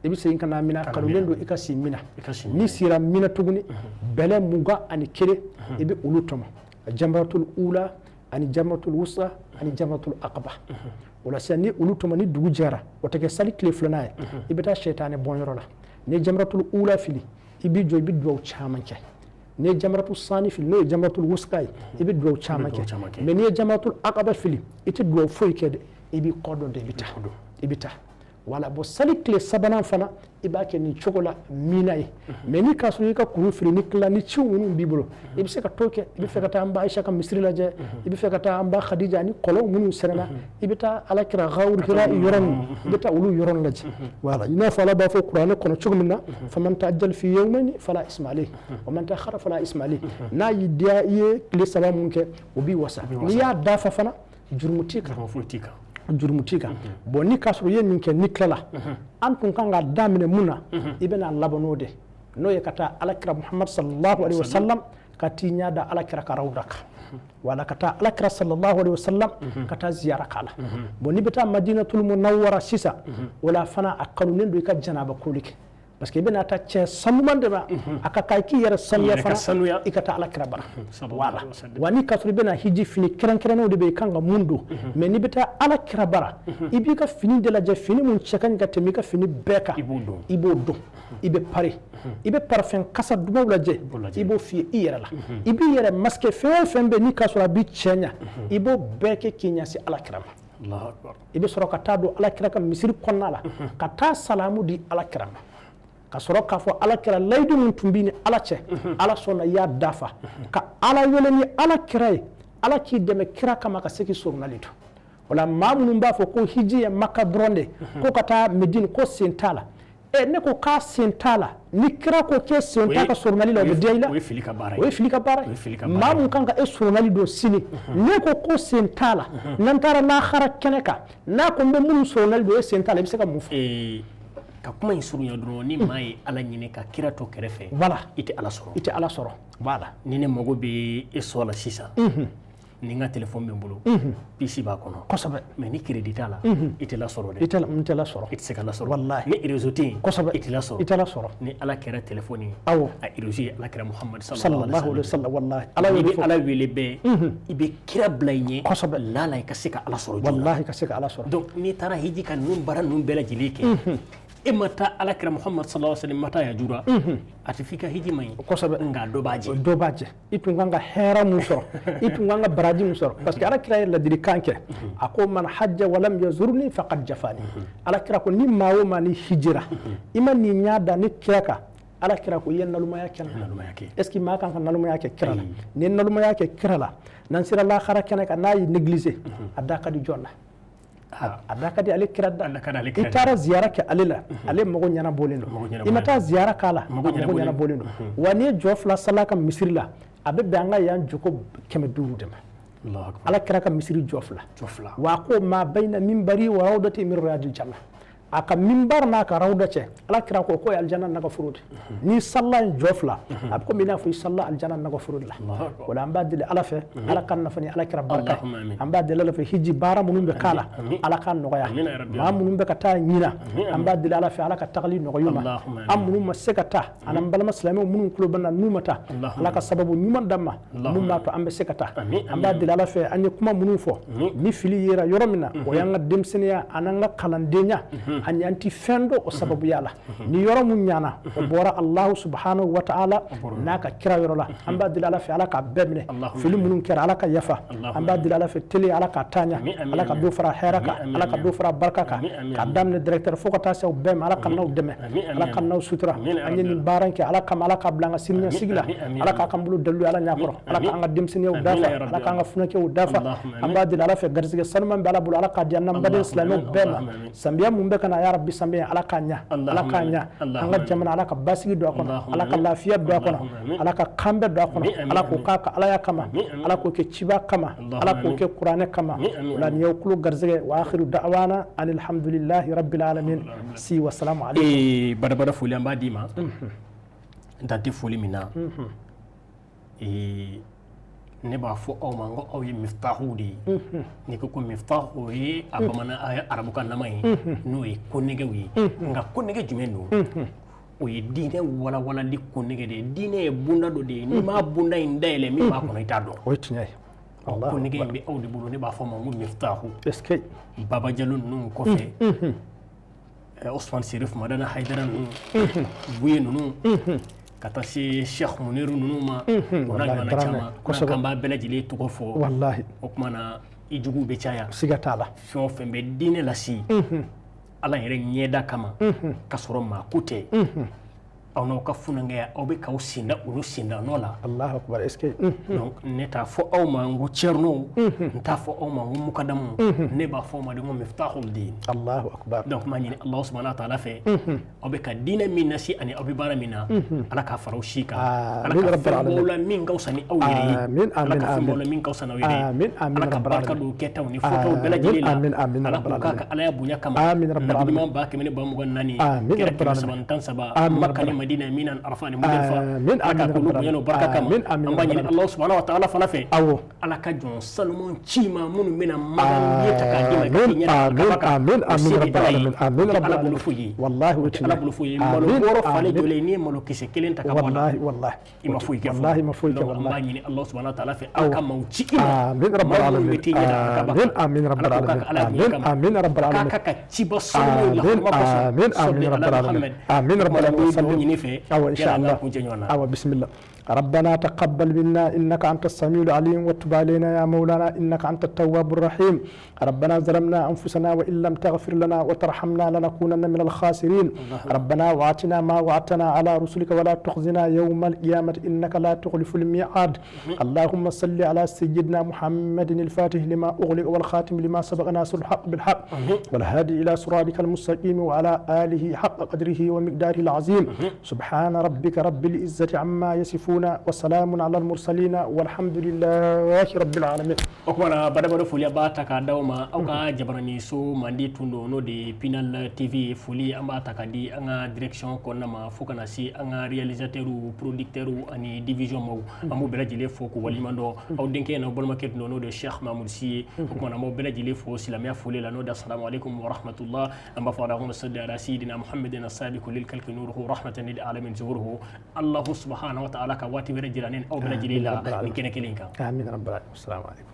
I bɛ segin ka na Mina, kanulen don i ka si Mina. N'i sera Mina tuguni, bɛlɛ 21, i bɛ olu tɔmɔ, jamratul ula ani jamratul wusta ani jamratul aqaba. O la sisan, ni olu tɔmɔ, ni dugu jɛra, o tɛ kɛ sali tile filanan ye, i bɛ taa sɛtanɛ bɔnyɔrɔ la. Ni ye jamratul ula fili, i b'i jɔ, i bɛ dugawu caman kɛ. N'i ye jamratul sani fili, n'o ye jamratul wusta ye, i bɛ dugawu caman kɛ. Mais n'i ye jamratul aqaba fili, i tɛ dugawu foyi kɛ dɛ, i b'i kɔ dɔn de, i bɛ taa, i bɛ taa. Wala, bon, sali tile sabanan fana, i b'a kɛ nin cogo la Mina ye. Mais ni k'a sɔrɔ i ka kuru fili, ni tila, ni ciw minnu b'i bolo, i bɛ se ka t'o kɛ. I bɛ fɛ ka taa an ba Ayisa ka misiri lajɛ, i bɛ fɛ ka taa an ba Khadija ani kɔlɔn minnu sɛnɛna, i bɛ taa Alakira Gawur Hira yɔrɔ ninnu, i bɛ taa olu yɔrɔ lajɛ. Wala, i n'a fɔ Ala b'a fɔ kuranɛ kɔnɔ cogo min na: faman ta'ajjala fi yawmayni fala isma alayhi wa man ta'akhkhara fala isma alayhi. N'a y'i diya, i ye tile 3 mun kɛ, o b'i wasa. N'i y'a dafa fana, jurumu t'i kan, jurumu t'i kan. Bon, ni k'a sɔrɔ i ye nin kɛ, ni tilala, an tun kan ka daminɛ mun na, i bɛna laban n'o de, n'o ye ka taa Alakira Muhamad sallallahu alaihi wasallam, ka t'i ɲɛ da Alakira ka rawda kan. Wala, ka taa Alakira sallallahu alaihi wasallam, ka taa ziyara k'a la. Bon, n'i bɛ taa Madinatul Munawwara sisan, o la fana a kanunen don i ka janaba koli kɛ, parce que i bɛna taa cɛ sanuman de ma, a ka kan i k'i yɛrɛ sanuya fana, i ka taa Alakira bara. Wala, wa ni k'a sɔrɔ i bɛna hiji, fini kɛrɛnkɛrɛnnenw de bɛ i kan ka mun don. Mais n'i bɛ taa Alakira bara, i b'i ka fini de lajɛ, fini mun cɛ ka ɲi ka tɛmɛ i ka fini bɛɛ kan, i b'o don, i bɛ pari, i bɛ parfum kasa dumanw lajɛ, i b'o fiyɛ i yɛrɛ la, i b'i yɛrɛ masquer. Fɛn o fɛn bɛ n'i k'a sɔrɔ a b'i cɛ ɲɛ, i b'o bɛɛ kɛ k'i ɲɛsin Alakira ma. I bɛ sɔrɔ ka taa don Alakira ka misiri kɔnɔna la, ka taa salamu di Alakira ma, ka sɔrɔ k'a fɔ Alakira: layidu min tun b'i ni Ala cɛ, Ala sɔnna i y'a dafa. Ka Ala wele ni Alakira ye, Ala k'i dɛmɛ kira kama ka se k'i soronnali to. O la, maa minnu b'a fɔ ko hiji ye Maka dɔrɔn de, ko ka taa Medine ko sen t'a la, Ɛ, ne ko k'a sen t'a la. Ni kira ko k'e sen t'a ka soronali la, o bɛ diya i la? O ye fili ka baara ye. O ye fili ka baara O ye fili ye. Ka baara. Maa mun kan ka e soronali don sini, ne ko sen t'a la, n'an taara lahara kɛnɛ kan, n'a ko n bɛ minnu soronali don, e sen t'a la, i bɛ se ka mun fɔ? Ka kuma in surunya dɔrɔn, ni maa ye Ala ɲini ka kira to kɛrɛfɛ, voilà, i tɛ Ala sɔrɔ. I tɛ Ala sɔrɔ, voilà. Ni ne mago bɛ e sɔ la sisan, ni n ka téléphone bɛ n bolo, puce b'a kɔnɔ, mais ni crédit t'a la, i tɛ lasɔrɔ I dɛ. tɛ, n tɛ lasɔrɔ. I tɛ se ka lasɔrɔ. Wallahi. Ni réseau tɛ yen, i tɛ lasɔrɔ. I tɛ lasɔrɔ. Ni Ala kɛra téléphone ye, a réseau ye Ala kɛra Muhamadu sallallahu alaihi wa sallam, wallahi, Ala N'i y'o de bɛ fɔ. Ala wele bɛɛ, i bɛ kira bila i ɲɛ. Lala i ka se ka Ala sɔrɔ joona. Wallahi, ka se ka Ala sɔrɔ. Donc n'i taara hiji ka ninnu baara ninnu bɛɛ lajɛlen kɛ, e ma taa Ala kira Muhamadu sallallahu alaihi wa sallam, ma taa yajura, a tɛ f'i ka hiji ma ɲi. Nka dɔ b'a jɛ. Dɔ b'a jɛ. I tun kan ka hɛrɛ mun sɔrɔ, i tun kan ka baraji mun sɔrɔ, parce que Ala kira ye ladilikan kɛ, a ko: man hajja walam yazurni faqad jafani. Ala kira ko ni maa o maa ni hijira, i ma nin ɲa da ne kira kan, Ala kira ko i ye nalomaya kɛ n na. Nalomaya kɛ. Est ce que maa kan ka nalomaya kɛ kira la? Ni ye nalomaya kɛ kira la, n'an sera lahara kɛnɛ kan, n'a y'i négliger, a da ka di jɔn na? A da ka di ale kira da. A da ka di ale I kira da. Taara ziyara kɛ ale la, ale mago ɲɛnabɔlen don. Mago I ma taa ziyara k'a la, a Mago mago ɲɛnabɔlen. ɲɛnabɔlen don. Wa n'i ye jɔ fila sala ka misiri la, a bɛ bɛn an ka yan jɔko 500 de ma. Allahu akbar. Ala kira ka misiri jɔ fila. Jɔ fila. Wa a ko ma bayna minbari wa rawdati min riyadil janna. A ka minbar n'a ka rawda cɛ, Ala kira ko k'o ye alijana naga foro de. N'i salla yen jɔ fila, a bɛ komi i n'a fɔ i salla alijana naga foro de la. Allahu akbar. O la, an b'a deli Ala fɛ, Ala ka nafa ni Ala kira barika ye. Allahumma amin. An b'a deli Ala fɛ, hiji baara minnu bɛ k'a la, Amin. Ala k'a nɔgɔya. Amin ya Rabbi. Maa minnu bɛ ka taa ɲina, Amin, an b'a deli Ala fɛ, Ala ka tagali nɔgɔya u ma. Allahumma An minnu ma se ka taa, ani an balima silamɛw minnu tulo bɛ na n'u ma taa, Allahumma. Ala ka sababu ɲuman d'an ma mun b'a to an bɛ se ka taa. Amin, An b'a deli Ala fɛ, an ye kuma minnu fɔ, ni fili yera yɔrɔ min na, o y'an ka denmisɛnninya an'an ka kalandenya, ani an ti fɛn dɔn o sababuya la. Ni yɔrɔ mun ɲana, o bɔra Allahu subhanahu wa ta'ala n'a ka kira yɔrɔ la. An b'a deli Ala fɛ, Ala k'a bɛɛ minɛ. Allahumma. Fili minnu kɛra, Ala ka yafa. Allahumma. An b'a deli Ala fɛ, teli Ala k'a taa ɲɛ. Amin, amin, Ala ka amin. dɔ fara hɛrɛ kan. Amin, amin, Ala ka dɔ fara barika kan. Amin, amin, K'a amin. daminɛ directeur fo ka taa se aw bɛɛ ma, Ala ka n'aw dɛmɛ. Amin, amin, Ala ka n'aw sutura. Amin, An ye nin baara in kɛ Ala kama, Ala k'a bila an ka siniɲɛsigi la. Amin, amin, Ala k'a k'an bolo dalilu ye Ala ɲɛkɔrɔ. Ala k'an ka denmisɛnninyaw Amin, dafa. ya Rabbi. Ala k'an ka funakɛw dafa. Allahumma An amin. b'a deli Ala fɛ, garisɛgɛ sanuman bɛ Ala bolo, Ala k'a di an n'an baden Allahumma silamɛw amin, bɛɛ ma. Allahumma amin. Samiya mun bɛ ka na, ya Rabbi, samiya Ala k'a ɲa. Ala k'a ɲa. An ka jamana, Ala ka basigi don a kɔnɔ. Allahumma Ala ka amin. lafiya don a kɔnɔ. Allahumma amin. Ala ka kanbɛ don a kɔnɔ. Amin, amin, Ala k'o amin. k'a ka Alaya kama. Amin, amin. Ala k'o kɛ ciba kama. Allahumma Ala k'o amin. kɛ kuranɛ kama. Amin, amin, O la, nin y'aw kulo garisɛgɛ. Wa akhiru da'wana alhamdulillahi rabbil alamin. Si wa salamu alaikum. Badabada foli an b'a d'i ma, dan tɛ foli min na. Ne b'a fɔ aw ma n ko aw ye miftahu de ye. N'i ko miftahu, o ye a bamanan, a ye arabukan nama ye, n'o ye konɛgɛw ye. Nka konɛgɛ jumɛn don? O ye diinɛ walawalali konɛgɛ de ye. Diinɛ ye bonda dɔ de ye, n'i m'a bonda in dayɛlɛ, min b'a kɔnɔ i t'a dɔn. O ye tiɲɛ ye. Allahu Konɛgɛ in bɛ aw de bolo, ne b'a fɔ a ma ko miftahu. Est ce que Baba Jalo ninnu kɔfɛ, Osman Serif Madana Haidara ninnu, Buye ninnu, ka taa se Sheikh Muniru ninnu ma, o n'a Wallahi, ɲɔgɔnna Dramé, caman. K'an b'a bɛɛ lajɛlen tɔgɔ fɔ, wallahi, o tuma na i juguw bɛ caya. Siga t'a la. Fɛn o fɛn bɛ diinɛ lase Ala yɛrɛ ɲɛda kama, ka sɔrɔ maa ko tɛ, aw n'aw ka funankɛya, aw bɛ k'aw senda olu senda nɔ la. Allahu akbar, est ce que Donc ne t'a fɔ aw ma n ko cɛrinow, n t'a fɔ aw ma n ko mukadamu, ne b'a fɔ aw ma de ko miftahul din. Allahu akbar. Donc n b'a ɲini Allahu subhanahu wa ta'ala fɛ, aw bɛ ka diinɛ min nasi ani aw bɛ baara min na, Ala k'a fara aw si kan. Ala Amin, ka rabbal fɛn alamin. b'aw la min ka fisa ni aw yɛrɛ ye. Amin, Ala amin, ka fɛn b'aw amin. la min ka fisa n'aw yɛrɛ ye. Amin, amin, Ala ka rabbal barika alamin. don kɛtaw ni fɔtaw bɛɛ lajɛlen la. Amin, amin, Ala rabbal k'o k'a ka alamin. Alaya bonya kama. Amin, rabbal Nabi alamin. ɲuman 1223, Amin, kira rabbal kɛmɛ alamin. saba ni tan saba, Amin, Makka ni rabbal Madina, Mina ni Arafa ni Mudalifa. Amin, Ala ka amin, k'olu rabbal bonya n'o barika kama. alamin. Amin, An b'a ɲini rabbal Allahu subhanahu wa ta'ala fana fɛ, Awɔ. Ala ka jɔn sanuman ci ma minnu bɛna magan ye ta k'a d'i ma i ka Amin, k'i ɲɛ da amin, kaba kan. amin, O se amin, bɛ rabbal Ala ye. alamin. Amin, O tɛ rabbal Ala bolo alamin. foyi ye. Wallahi, o O tɛ tiɲɛ Ala ye. bolo foyi ye. Malo Amin, bɔrɔ falen amin. jɔlen, n'i ye malo kisɛ kelen ta ka bɔ a la, Wallahi, wallahi, i ma foyi kɛ fɔlɔ. Wallahi, ma foyi kɛ. Donc an b'a Wallahi. ɲini Allah subhanahu wa ta'ala fɛ, Ala ka maaw ci i ma, Amin, rabbal maa minnu bɛ alamin. t'i ɲɛ da a kaba Amin, kan. amin, rabbal Ala k'o k'a alamin. ka Ala bonya Amin, kama. amin, rabbal K'a alamin. ka ciba sanuw la Amin, hurma kosɔn. amin, amin, Salli ala rabbal alamin. Muhammad. Amin, O rabbal tuma na, alamin. n bɛ dugawu ɲini i fɛ Awa, insha yala an ka Allah. kuncɛ ɲɔgɔn na. Awa, bismillah. ربنا تقبل منا إنك أنت السميع العليم وتب علينا يا مولانا إنك أنت التواب الرحيم. ربنا ظلمنا أنفسنا وإن لم تغفر لنا وترحمنا لنكونن من الخاسرين. ربنا وآتنا ما وعدتنا على رسلك ولا تخزنا يوم القيامة إنك لا تخلف الميعاد. اللهم صل على سيدنا محمد الفاتح لما أغلق والخاتم لما سبق ناصر الحق بالحق والهادي إلى صراطك المستقيم وعلى آله حق قدره ومقداره العظيم. سبحان ربك رب العزة عما يصفون وسلام على المرسلين والحمد لله رب العالمين. O kumana badabado foli a b'a ta k'a d'aw ma aw ka jabaraniso mandi tun don, n'o de ye Pinal TV. Foli an b'a ta k'a di an ka direction kɔnɔna ma fo kana se an ka réalisateur, producteur ani division maaw. An b'u bɛɛ lajɛlen fo k'u waleɲuman dɔn. Aw denkɛ n'aw balimakɛ tun don, n'o de ye Cheikh Mahmoud Sy ye. O kumana an b'aw bɛɛ lajɛlen fo silamɛya foli la, n'o de assalamu alaikum wa rahmatullah. An b'a fɔ allahumma salli ala sayyidina muhammadin as-sabiqu lil khalqi nuruhu rahmatan lil alamin zuhuruhu. Allahu subhanahu wa ta'ala ka waati wɛrɛ jira ne ni aw bɛɛ lajɛlen la nin kɛnɛ kelen kan. آمين رب العالمين. السلام عليكم.